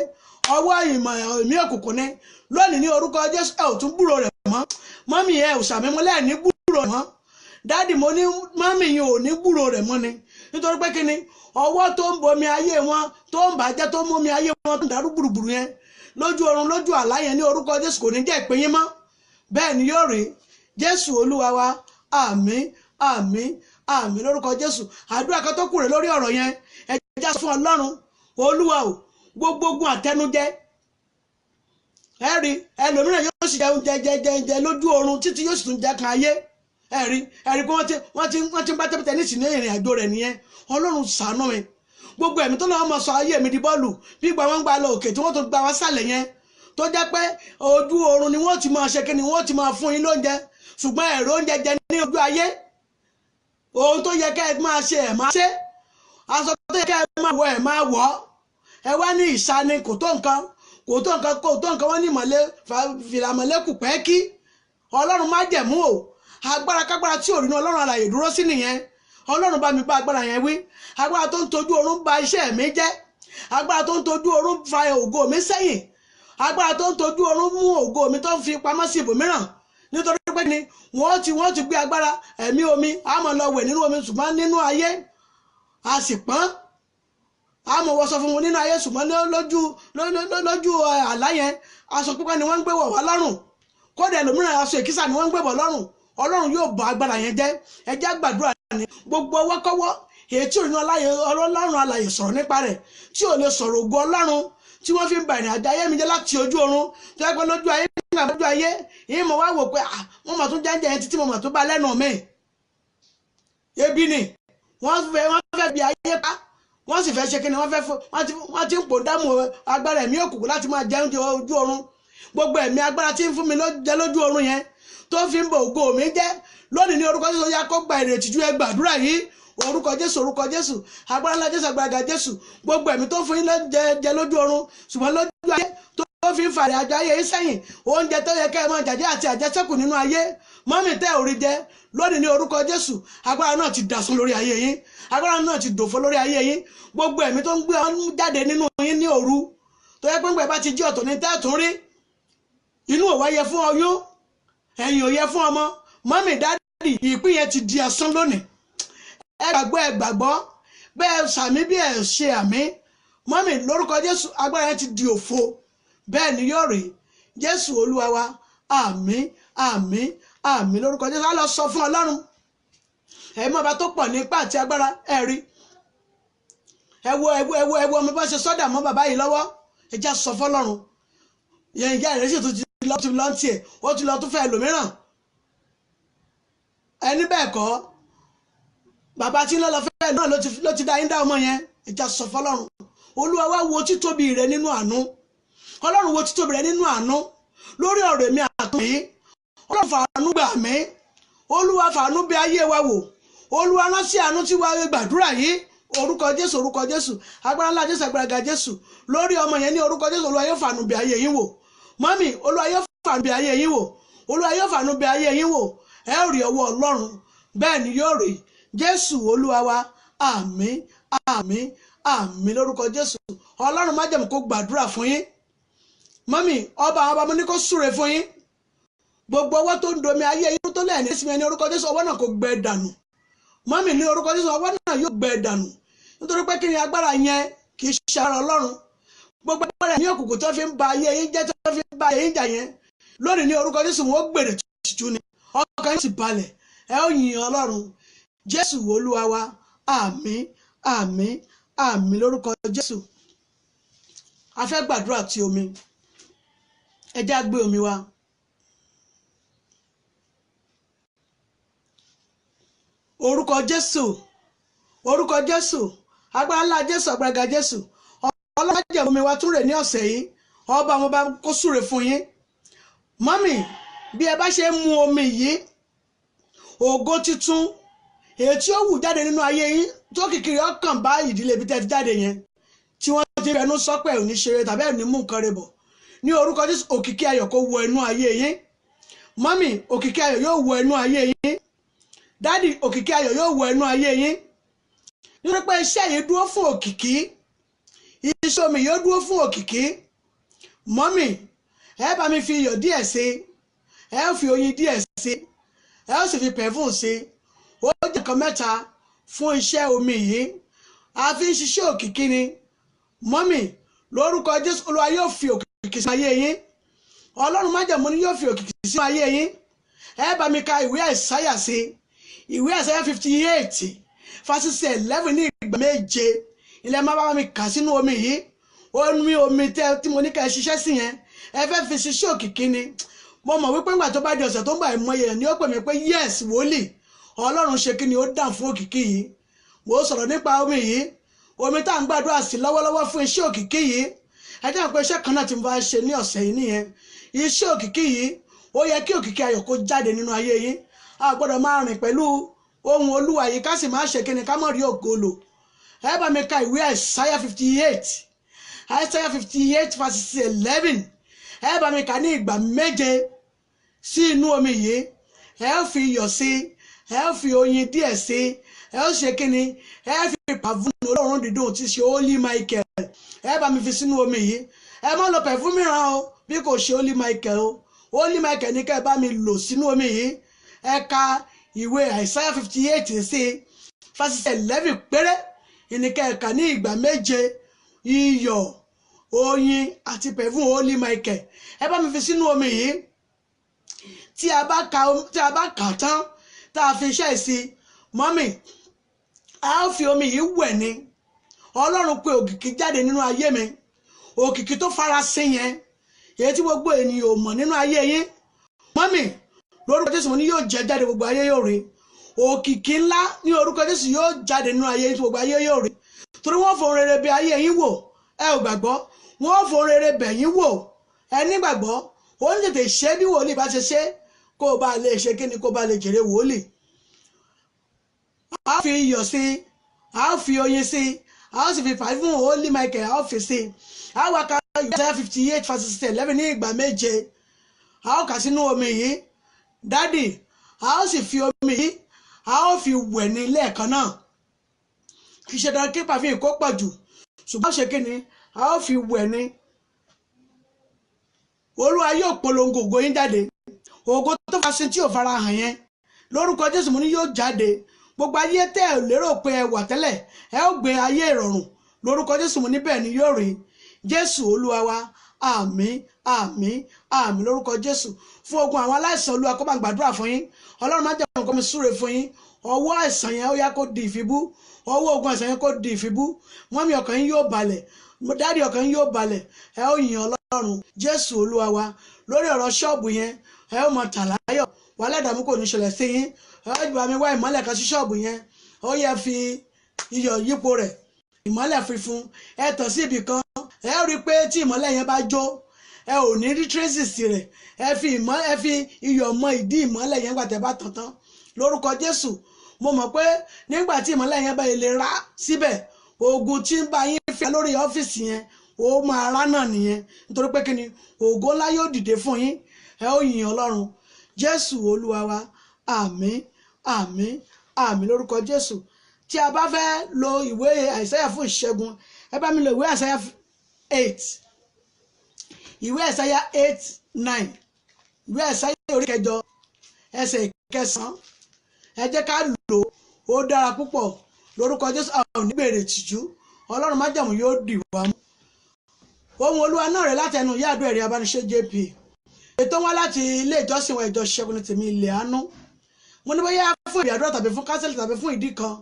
ọwọ́ ìmọ̀ ẹ̀mí òkùnkùn ni. Lónìí ní orúkọ Jésù, ẹ ò tún gbúrò rẹ̀ mọ́. Mọ́mì, ẹ ò ṣàmímọ́lẹ̀ ní gbúrò rẹ̀ mọ́. Dáàdì, mo ní mọ́mì yìí ò ní gbúrò rẹ̀ mọ́ ni, nítorí pé kí ni ọwọ́ tó ń bomi ayé wọn, tó ń bàjẹ́, tó ń mómi ayé wọn, tó ń dàrú gbùrùgbùrù yẹn lójú oorun, lójú àlá yẹn, ní orúkọ Jésù, kò ní jẹ́ ìpín yín mọ́. Bẹ́ẹ̀ ni yóò rí. Jésù Olúwa wa, àmín, àmín, àmín lórúkọ Jésù. Àdúrà kan tó kù rẹ̀ lórí ọ̀rọ̀ yẹn, ẹ já fún Ọlọ́run. Olúwa o, gbogbo ogun àtẹnujẹ. Ẹ rí ẹlòmíràn yóò sì jẹun jẹ jẹ jẹ jẹ lójú oorun títí yóò sì tún jẹ kan ayé. Ẹ rí pé wọ́n ti ń bá tẹ́pẹ́tẹ́ nísìnyí ìrìn àjò rẹ̀ nìyẹn. Ọlọ́run ṣàánú mi. Gbogbo ẹ̀mí tó lọ́wọ́ mọ̀ sọ ayé mi di bọ́ọ̀lù, bí gba wọn gba lọ òkè tí wọ́n tó gba wá sàlẹ̀ yẹn, tó jẹ́ pé ojú oorun ni wọ́n ti máa ṣe kíni, wọ́n ti máa fún yín lóúnjẹ, ṣùgbọ́n ẹ̀rọ oúnjẹ jẹ ní ojú ayé. Ohun tó yẹ kẹ́ ẹ máa ṣe ẹ̀ máa ṣe, aṣọ tó yẹ kẹ́ ẹ máa wọ ẹ̀ máa wọ̀. Ẹ wá ní ìsani kò tó nǹkan, kò tó nǹkan, kò tó nǹkan. Wọ́n ní ìmọ̀lẹ́ fìlàmọ̀lẹ́kù pẹ́ kí Ọlọ́run má jẹ̀mú o. Agbára kágbára tí òrìnà Ọlọ́run alààyè dúró sí nìyẹn. Ọlọ́run bá mi bá agbára yẹn wí. Agbára tó ń tojú oorun ba iṣẹ́ mi jẹ́, agbára tó ń tojú oorun fa ògo mi sẹ́yìn, agbára tó ń tojú oorun mú ògo mi tó ń fi pamọ́ sí ibòmíràn. Nítorí pé ni wọ́n ti gbé agbára ẹ̀mí omi, a máa lọ wẹ̀ nínú omi, ṣùgbọ́n nínú ayé a sì pọ́n, a máa wọṣọ fún wọn nínú ayé, ṣùgbọ́n lójú àlá yẹn aṣọ pípẹ́ ni wọ́n ń gbé wọ̀ wá lọ́rùn. Kódà ẹlòmíràn aṣọ èkísà ni wọ́n ń gbé wọ̀ lọ́rùn. Ọlọ́run yóò bá agbára yẹn jẹ́. Ẹ jẹ́ gbàdúrà ní gbogbo ọwọ́kọ́wọ́ èyí tí òrìnà Ọlọ́run alààyè sọ̀rọ̀ nípa rẹ̀, tí ò lè sọ̀rọ̀ ògo Ọlọ́run, tí wọ́n fi ń ba ìrìn àjò ayé mi jẹ́ láti ojú oorun, tó yẹ pé lójú ayé nígbà lójú ayé yìí mo wá wò pé mo mà tún jẹ́ńjẹ́ yẹn títí mo mà tún bá lẹ́nu mi. Ebi ni wọ́n fẹ́ bí ayé pa, wọ́n sì fẹ́ ṣe kí ni wọ́n ti ń pò dámù agbára ẹ̀mí òkùnkùn láti máa jẹun ojú oorun. Gbogbo ẹ̀mí agbára tí ń fún mi jẹ lójú oorun yẹn tó fi ń bo ògo mi jẹ́ lónìí ní orúkọ Jésù, yá kó gba èrè ìtìjú. Ẹ gbàdúrà yìí. Orúkọ Jésù, orúkọ Jésù, agbára ńlá Jésù, agbára ga Jésù. Gbogbo ẹ̀mí tó fún yín jẹ lójú oorun, ṣùgbọ́n lójú ayé tó fi ń fàrẹ̀ àjọ ayé yín sẹ́yìn, oúnjẹ tó yẹ kẹ́ ẹ máa jàjẹ́ àti àjẹsẹ́kù nínú ayé, mọ́mì tẹ́ ò rí jẹ lónìí ní orúkọ Jésù, agbára náà ti dàsún lórí ayé yín, agbára náà ti dòfo lórí ayé yín. Gbogbo ẹ̀mí tó ń gbé ọ́n jáde nínú yín ní òru, tó yẹ pé ńgbà bá ti jí ọ̀tọ̀ ní tẹ́ẹ̀tún rí, inú ò wá yẹ fún ọyún, ẹ̀yìn ò yẹ fún ọmọ, mọ́mì dádì ìpín yẹn ti di asán lónìí. Ẹ gbàgbọ́, ẹ gbàgbọ́ bẹ́ẹ̀ sàmí bí ẹ ṣe àmì, mọ́mì lórúkọ Jésù agbára yẹn ti di òfo. Bẹ́ẹ̀ ni yóò rí. Jésù Olúwa wa, àmín, àmín, àmín lórúkọ Jésù. Á lọ sọ fún Ọlọ́run ẹ̀mí ọba tó pọ̀ ní ipá àti agbára. Ẹ rí, ẹ wo ẹ wo ẹ wo ẹ wo ọmọ bá ṣe sọ́dà mọ́ bàbá yìí lọ́wọ́. Ẹ já sọ fọlọ́run yẹn. Ìyá rẹ̀ sì tún ti lọ ti lọ tiẹ̀, ó ti lọ tún fẹ́ ẹlòmíràn. Ẹni bẹ́ẹ̀ kọ́ bàbá tí ń lọ fẹ́ náà ló ti dá yín dá ọmọ yẹn. Ẹ já sọ fọlọ́run. Olúwa wá wo títóbi rẹ nínú àánú. Ọlọ́run wo títóbi rẹ nínú àánú lórí ọ̀rọ̀ mi àtún yìí. Ọlọ́run fàánú gbà mí. Olúwa fàánú bí ayé wa wò. Olúwa ránṣẹ́ àánú tí wàá gbàdúrà yìí. Orúkọ Jésù, orúkọ Jésù, agbára ńlá Jésù, agbára ga Jésù lórí ọmọ yẹn ní orúkọ Jésù. Olúwa yóò fàánú bí ayé yín wò. Mọ́mì, Olúwa yóò fàánú bí ayé yín wò. Olúwa yóò fàánú bí ayé yín wò. Ẹ ó rí ọwọ́ Ọlọ́run, bẹ́ẹ̀ ni yóò rí. Jésù Olúwa wa, àmín, àmín, àmín lórúkọ Jésù. Ọlọ́run májẹ̀mú kó gbàdúrà fún yín. Mọ́mì, ọba àwọn ọba mo ní kó súre fún yín. Gbogbo ọwọ́ tó ń domi ayé yín tó lẹ́ẹ̀ní sí mi ní orúkọ Jésù, ọwọ́ náà kò gbẹ dànù. Mọ́mì, ní orúkọ Jésù, ọwọ́ náà yóò gbẹ dànù. Nítorí pé kí ni agbára yẹn kì í ṣe ara Ọlọ́run. Gbogbo agbára ní òkùnkùn tó fi ń ba ayé yín jẹ́, tó fi ń ba ayé yín jà yẹn lónìí ní orúkọ Jésù, wọn ó gbèrè tìjú ni. Ọkàn yín sì balẹ̀, ẹ ó yìn Ọlọ́run. Jésù Olúwa wa, àmín, àmín, àmín lórúkọ Jésù. A fẹ́ gbàdúrà ti omi. Ẹ já gbé omi wa. Orúkọ Jésù, orúkọ Jésù, agbára ńlá Jésù, agbára ga Jésù. Ọlọ́run jẹ́ omi wa tún rè ní ọ̀sẹ̀ yìí. Ọba àwọn ọba kó súre fún yín. Mọ́mì, bí ẹ bá ṣe ń mu omi yìí, ògo titun èyí tí ó wù jáde nínú ayé yín tó kìkìrì ọkàn bá ìdílé ibi tẹ́ ti jáde yẹn, tí wọ́n ti fẹnu sọ́pẹ̀ ò ní ṣeré tàbí ẹ̀ ní mú nǹkan rẹ̀ bọ̀ ní orúkọ Jésù, òkìkí ayọ̀ kó wọ inú ayé yín. Mọ́mì, òkìkí ayọ̀ yóò wọ inú ayé yín. Dádì, òkìkí ayọ̀ yóò wọ inú ayé yín. Nítorí pé iṣẹ́ yìí dúró fún òkìkí, iṣẹ́ omi yóò dúró fún òkìkí. Mọ́mì, ẹ bá mi fi iyọ̀ díẹ̀ sí, ẹ fi oyin díẹ̀ sí, ẹ ó sì fi pẹ̀fún sí. Ó jẹ́ nǹkan mẹ́ta fún iṣẹ́ omi yìí. A fi ń ṣiṣẹ́ òkìkí ni. Mọ́mì, lórúkọ Jésù, Olúwa yóò fi òkìkí sínú ayé yín. Ọlọ́run májẹ̀mú ni yóò fi òkìkí sínú ayé yín. Ẹ bá mi ka ìwé Àìsáyà sí, ìwé Àìsáyà 58 verse 11 ní ìgbà méje. Ilẹ̀ máa bá mi kà sínú omi yìí. Omi tí mo ní ká ẹ ṣiṣẹ́ sí yẹn, ẹ fẹ́ fi ṣiṣẹ́ òkìkí ni. Mo mọ̀ wípé ńgbà tó bá di ọ̀sẹ̀ tó ń bá ìmọ̀ye ni ó pè mí pé yes wòlíì, Ọlọ́run ṣe kí ni ó dàn fún òkìkí yìí. Mo sọ̀rọ̀ nípa omi yìí, omi tá à ń gbàdúrà sí lọ́wọ́lọ́wọ́ fún iṣẹ́ òkìkí yìí. Ẹ jẹ́ pé iṣẹ́ kan náà tí mo bá ṣe ní ọ̀sẹ̀ yìí nìyẹn. Iṣẹ́ òkìkí yìí, ó yẹ kí òkìkí ayọ̀ kó jáde nínú ayé yín. A gbọ́dọ̀ máa rìn pẹ̀lú Ohun Olúwa yìí ká sì má ṣe kíni, ká mọ̀ rí ògo lò. Ẹ bá mi ka ìwé Isaiah 58, Isaiah 58 verse 11. Ẹ bá mi kà ní ìgbà 7 sí inú omi yìí. Ẹ ó fi iyọ̀ sí, ẹ ó fi oyin díẹ̀ sí, ẹ ó ṣe kíni, ẹ fi pàfún olóòórùn dídùn tí ṣe Holy Michael. Ẹ bá mi fi sínú omi yìí. Ẹ má lo pẹ̀fúmù mìíràn o, bí kò ṣe Holy Michael o. Holy Michael ní ká ẹ bá mi lò sínú omi yìí. Ẹ ka ìwé Isaiah 58 sí verse 11 péré ìníkẹ́ ẹ kà ní ìgbà 7. Iyọ̀, oyin àti pẹ̀fúmù Holy Michael, ẹ bá mi fi sínú omi yìí. Tí a bá kà tán, tá a fi iṣẹ́ sí mọ́mì, a ó fi omi yìí wẹ̀ ni. Ọlọ́run pé òkìkí jáde nínú ayé mi, òkìkí tó farasin yẹn, èyí tí gbogbo ènìyàn ò mọ̀ nínú ayé yín. Mọ́mì, lórúkọ Jésù mo ní yóò jẹ jáde, gbogbo ayé yóò rí. Òkìkí ńlá ní orúkọ Jésù yóò jáde nínú ayé yín tí gbogbo ayé yóò rí. Torí wọ́n fòun rere bẹ̀ ayé yín wò, ẹ ò gbàgbọ́. Wọ́n fòun rere bẹ̀ yín wò, ẹ nígbàgbọ́. Ó ń tètè ṣe bí wòlíì bá ṣe ṣe, kó o bá lè ṣe kíni, kó o bá lè jèrè wòlíì. A fi iyọ̀ sí, a fi oyin sí, a sì fi fàáfún Holy Michael, a fi sí. A wá ka Isaiah 58 verse 11 ní ìgbà 7. A ó kà sínú omi yìí. Dádì, a ó sì fi omi yìí, a ó fi wẹ̀ ní lẹ́ẹ̀kan náà. Kì í ṣe dandan kí pàfin kó pọ̀ jù, ṣùgbọ́n ṣe kíni, a ó fi wẹ̀ ní. Olúwa yóò polongo ògo yín jáde. Ògo tó farasin tí ò farahàn yẹn, lórúkọ Jésù mo ní yóò jáde. Gbogbo ayé tẹ́ ẹ lérò pé ẹ wà tẹ́lẹ̀, ẹ ó gbé ayé ìrọ̀rùn lórúkọ Jésù mo ní bẹ́ẹ̀ ni yóò rí. Jésù Olúwa wa, àmín, àmín, àmín lórúkọ Jésù. Fún ogun àwọn aláìsàn, Olúwa kó máa gbàdúrà fún yín. Ọlọ́run má jẹ́ nǹkan mi súre fún yín. Ọwọ́ àìsàn yẹn ó yá kó di ìfibú. Ọwọ́ ogun àìsàn yẹn kó di ìfibú. Mọ́mí, ọkàn yín yóò balẹ̀. Dáàdì, ọkàn yín yóò balẹ̀. Ẹ ó yìn Ọlọ́run. Jésù Olúwa wa. Lórí ọ̀rọ̀ ṣọ́ọ̀bù yẹn, ẹ ó mọ tàláyọ̀, wàhálà ìdààmú kò ní ṣẹlẹ̀ sí yín. Ẹ ó bá mi wá ìmọ́lẹ̀ kan sí ṣọ́ọ̀bù yẹn. Ó yẹ fi iyọ̀ yípo rẹ̀, ìmọ́lẹ̀ funfun, ẹ tàn sí ibì kan. Ẹ rí i pé tí ìmọ́lẹ̀ yẹn bá jó, ẹ ò ní rí traces rẹ̀. Ẹ fi iyọ̀ mọ ìdí ìmọ́lẹ̀ yẹn gbàtẹ́ bá tàn tán lórúkọ Jésù. Mo mọ̀ pé nígbà tí ìmọ́lẹ̀ yẹn bá lè rá síbẹ̀, ogun tí ń bá yín fẹ́ lórí ọ́fíìsì yẹn, ó máa rá náà nìyẹn. Nítorí pé kíni, ògo ńlá yóò dìde fún yín. Ẹ ó yìn Ọlọ́run. Jésù Olúwa wa, àmín, àmín, àmín lórúkọ Jésù. Tí a bá fẹ́ lo ìwé Àìsáyà fún ìṣẹ́gun, ẹ bá mi lo ìwé Àìsáyà 8, ìwé Àìsáyà 8 9, ìwé Àìsáyà orí 8 ẹsẹ̀ 9. Ẹ jẹ́ ká lò ó, dára púpọ̀ lórúkọ Jésù. A ò ní gbèrè tìjú. Ọlọ́run májẹ̀mú yóò dì wá mú. Ohun Olúwa náà rẹ̀ láti ẹnu ìyá àdúrà ẹ̀rí abániṣe JP. Ètò wọn láti ilé ìjọsìn wọn, ìjọ Ṣẹ́gun ní Tèmi Ilẹ̀ Àánú. Mo ní bóyá fún ìrìn àdúrà tàbí fún kánsẹ́lì tàbí fún ìdí kan,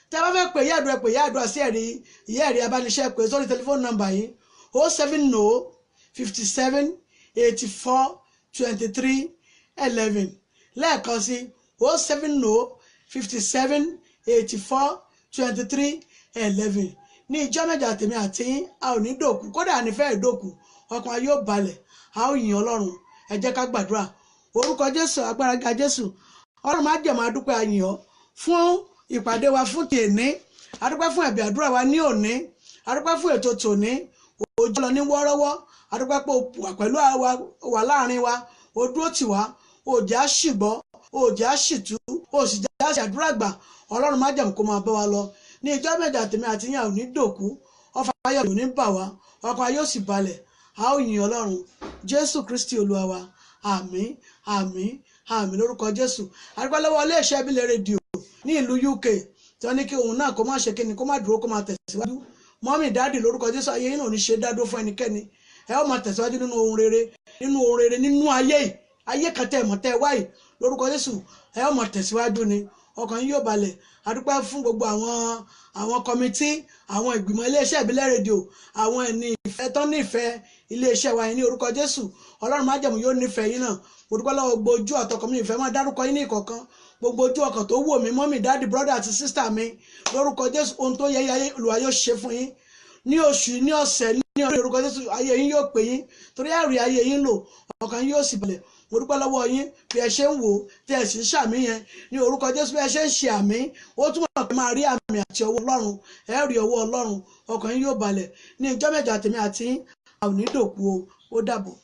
tẹ́ bá fẹ́ pè ìyá àdúrà, pè ìyá àdúrà sí ẹ̀rí ìyá ẹ̀rí abániṣe, pè sórí tẹlifóònù nọ́mbà yìí: 070 57 84 23 11. Lẹ́ẹ̀kan sí, 070 57 84 23 11. Ní ìjọ mẹ́jọ, tèmi àti yín, a ò ní dòkú, kódà a ní fẹ́ dòkú. Ọkàn wa yóò balẹ̀, a ó yìn Ọlọ́run. Ẹ jẹ́ ká gbàdúrà. Orúkọ Jésù, agbára ga Jésù. Ọlọ́run májẹ̀mú, adúpẹ́, ayìn ọ́ fún ìpàdé wa fún tèní. Adúpẹ́ fún ẹ̀bẹ̀ àdúrà wa ní òní. Adúpẹ́ fún ètò tòní, òjò lọ ní wọ́ọ́rọ́wọ́. Adúpẹ́ pé o wà pẹ̀lú wa, wà láàrin wa, o dúró tì wá, òjò á sì gbọ́, òjò á sì tú, o sì já sí àdúrà gbà. Ọlọ́run májẹ̀mú kó máa bá wa lọ ní ìjọ mẹ́jọ. Tèmi àti yín, a ò ní dòkú. Ọfà ayọ̀ ò ní bà wá, ọkàn wa yóò sì balẹ̀, a ó yìn Ọlọ́run. Jésù Kristi Olúwa wa, àmín, àmín, àmín lórúkọ Jésù. Adúpẹ́ lọ́wọ́ iléeṣẹ́ ìbílẹ̀ rédíò ní ìlú UK tí wọ́n ní kí òun náà kó má ṣe kíni, kó má dúró, kó má tẹ̀síwájú. Mọ́mì, dáàdì, lórúkọ Jésù, ayé yín náà ò ní ṣe dádó fún ẹnikẹ́ni. Ẹ ó máa tẹ̀síwájú nínú ohun rere, nínú ohun rere, nínú ayé yìí, ayé kan tẹ̀ mọ́ tẹ́ wáyìí. Lórúkọ Jésù, ẹ ó máa tẹ̀síwájú ni, ọkàn yín yóò balẹ̀. Adúpẹ́ fún gbogbo àwọn committee, àwọn ìgbìmọ̀ iléeṣẹ́ ìbílẹ̀ rédíò, àwọn ẹni ìfẹ́ tán nífẹ̀ẹ́ iléeṣẹ́ wa yìí ní orúkọ Jésù. Ọlọ́run májẹ̀mú yóò nífẹ̀ẹ́ yín náà. Mo dúpẹ́ lọ́wọ́ gbogbo ojú àtọkàn mi, ìfẹ́ máa dárúkọ yín ní ìkọ̀kan. Gbogbo ojú ọkàn tó wò mí, mọ́mì, dáàdì, brọ́dà àti sísítà mi, lórúkọ Jésù, ohun tó yẹ ayé Olúwa yóò ṣe fún yín ní oṣù, ní ọ̀sẹ̀, ní ọdún. Orúkọ Jésù, ayé yín yóò pè yín, torí ẹ̀rí ayé yín lò, ọkàn yín yóò sì balẹ̀. Mo dúpẹ́ lọ́wọ́ yín bí ẹ ṣe ń wò ó tí ẹ sì ń ṣàmì yẹn ní orúkọ Jésù. Bí ẹ ṣe ń ṣe àmì, ó túmọ̀ pé máa rí àmì àti ọwọ́ Ọlọ́run. Ẹ rí ọwọ́ Ọlọ́run, ọkàn yín yóò balẹ̀. Ní ìjọ́ mẹ́jọ, àtèmi àti yín, a ò ní dòkú o. Ó dàbọ̀.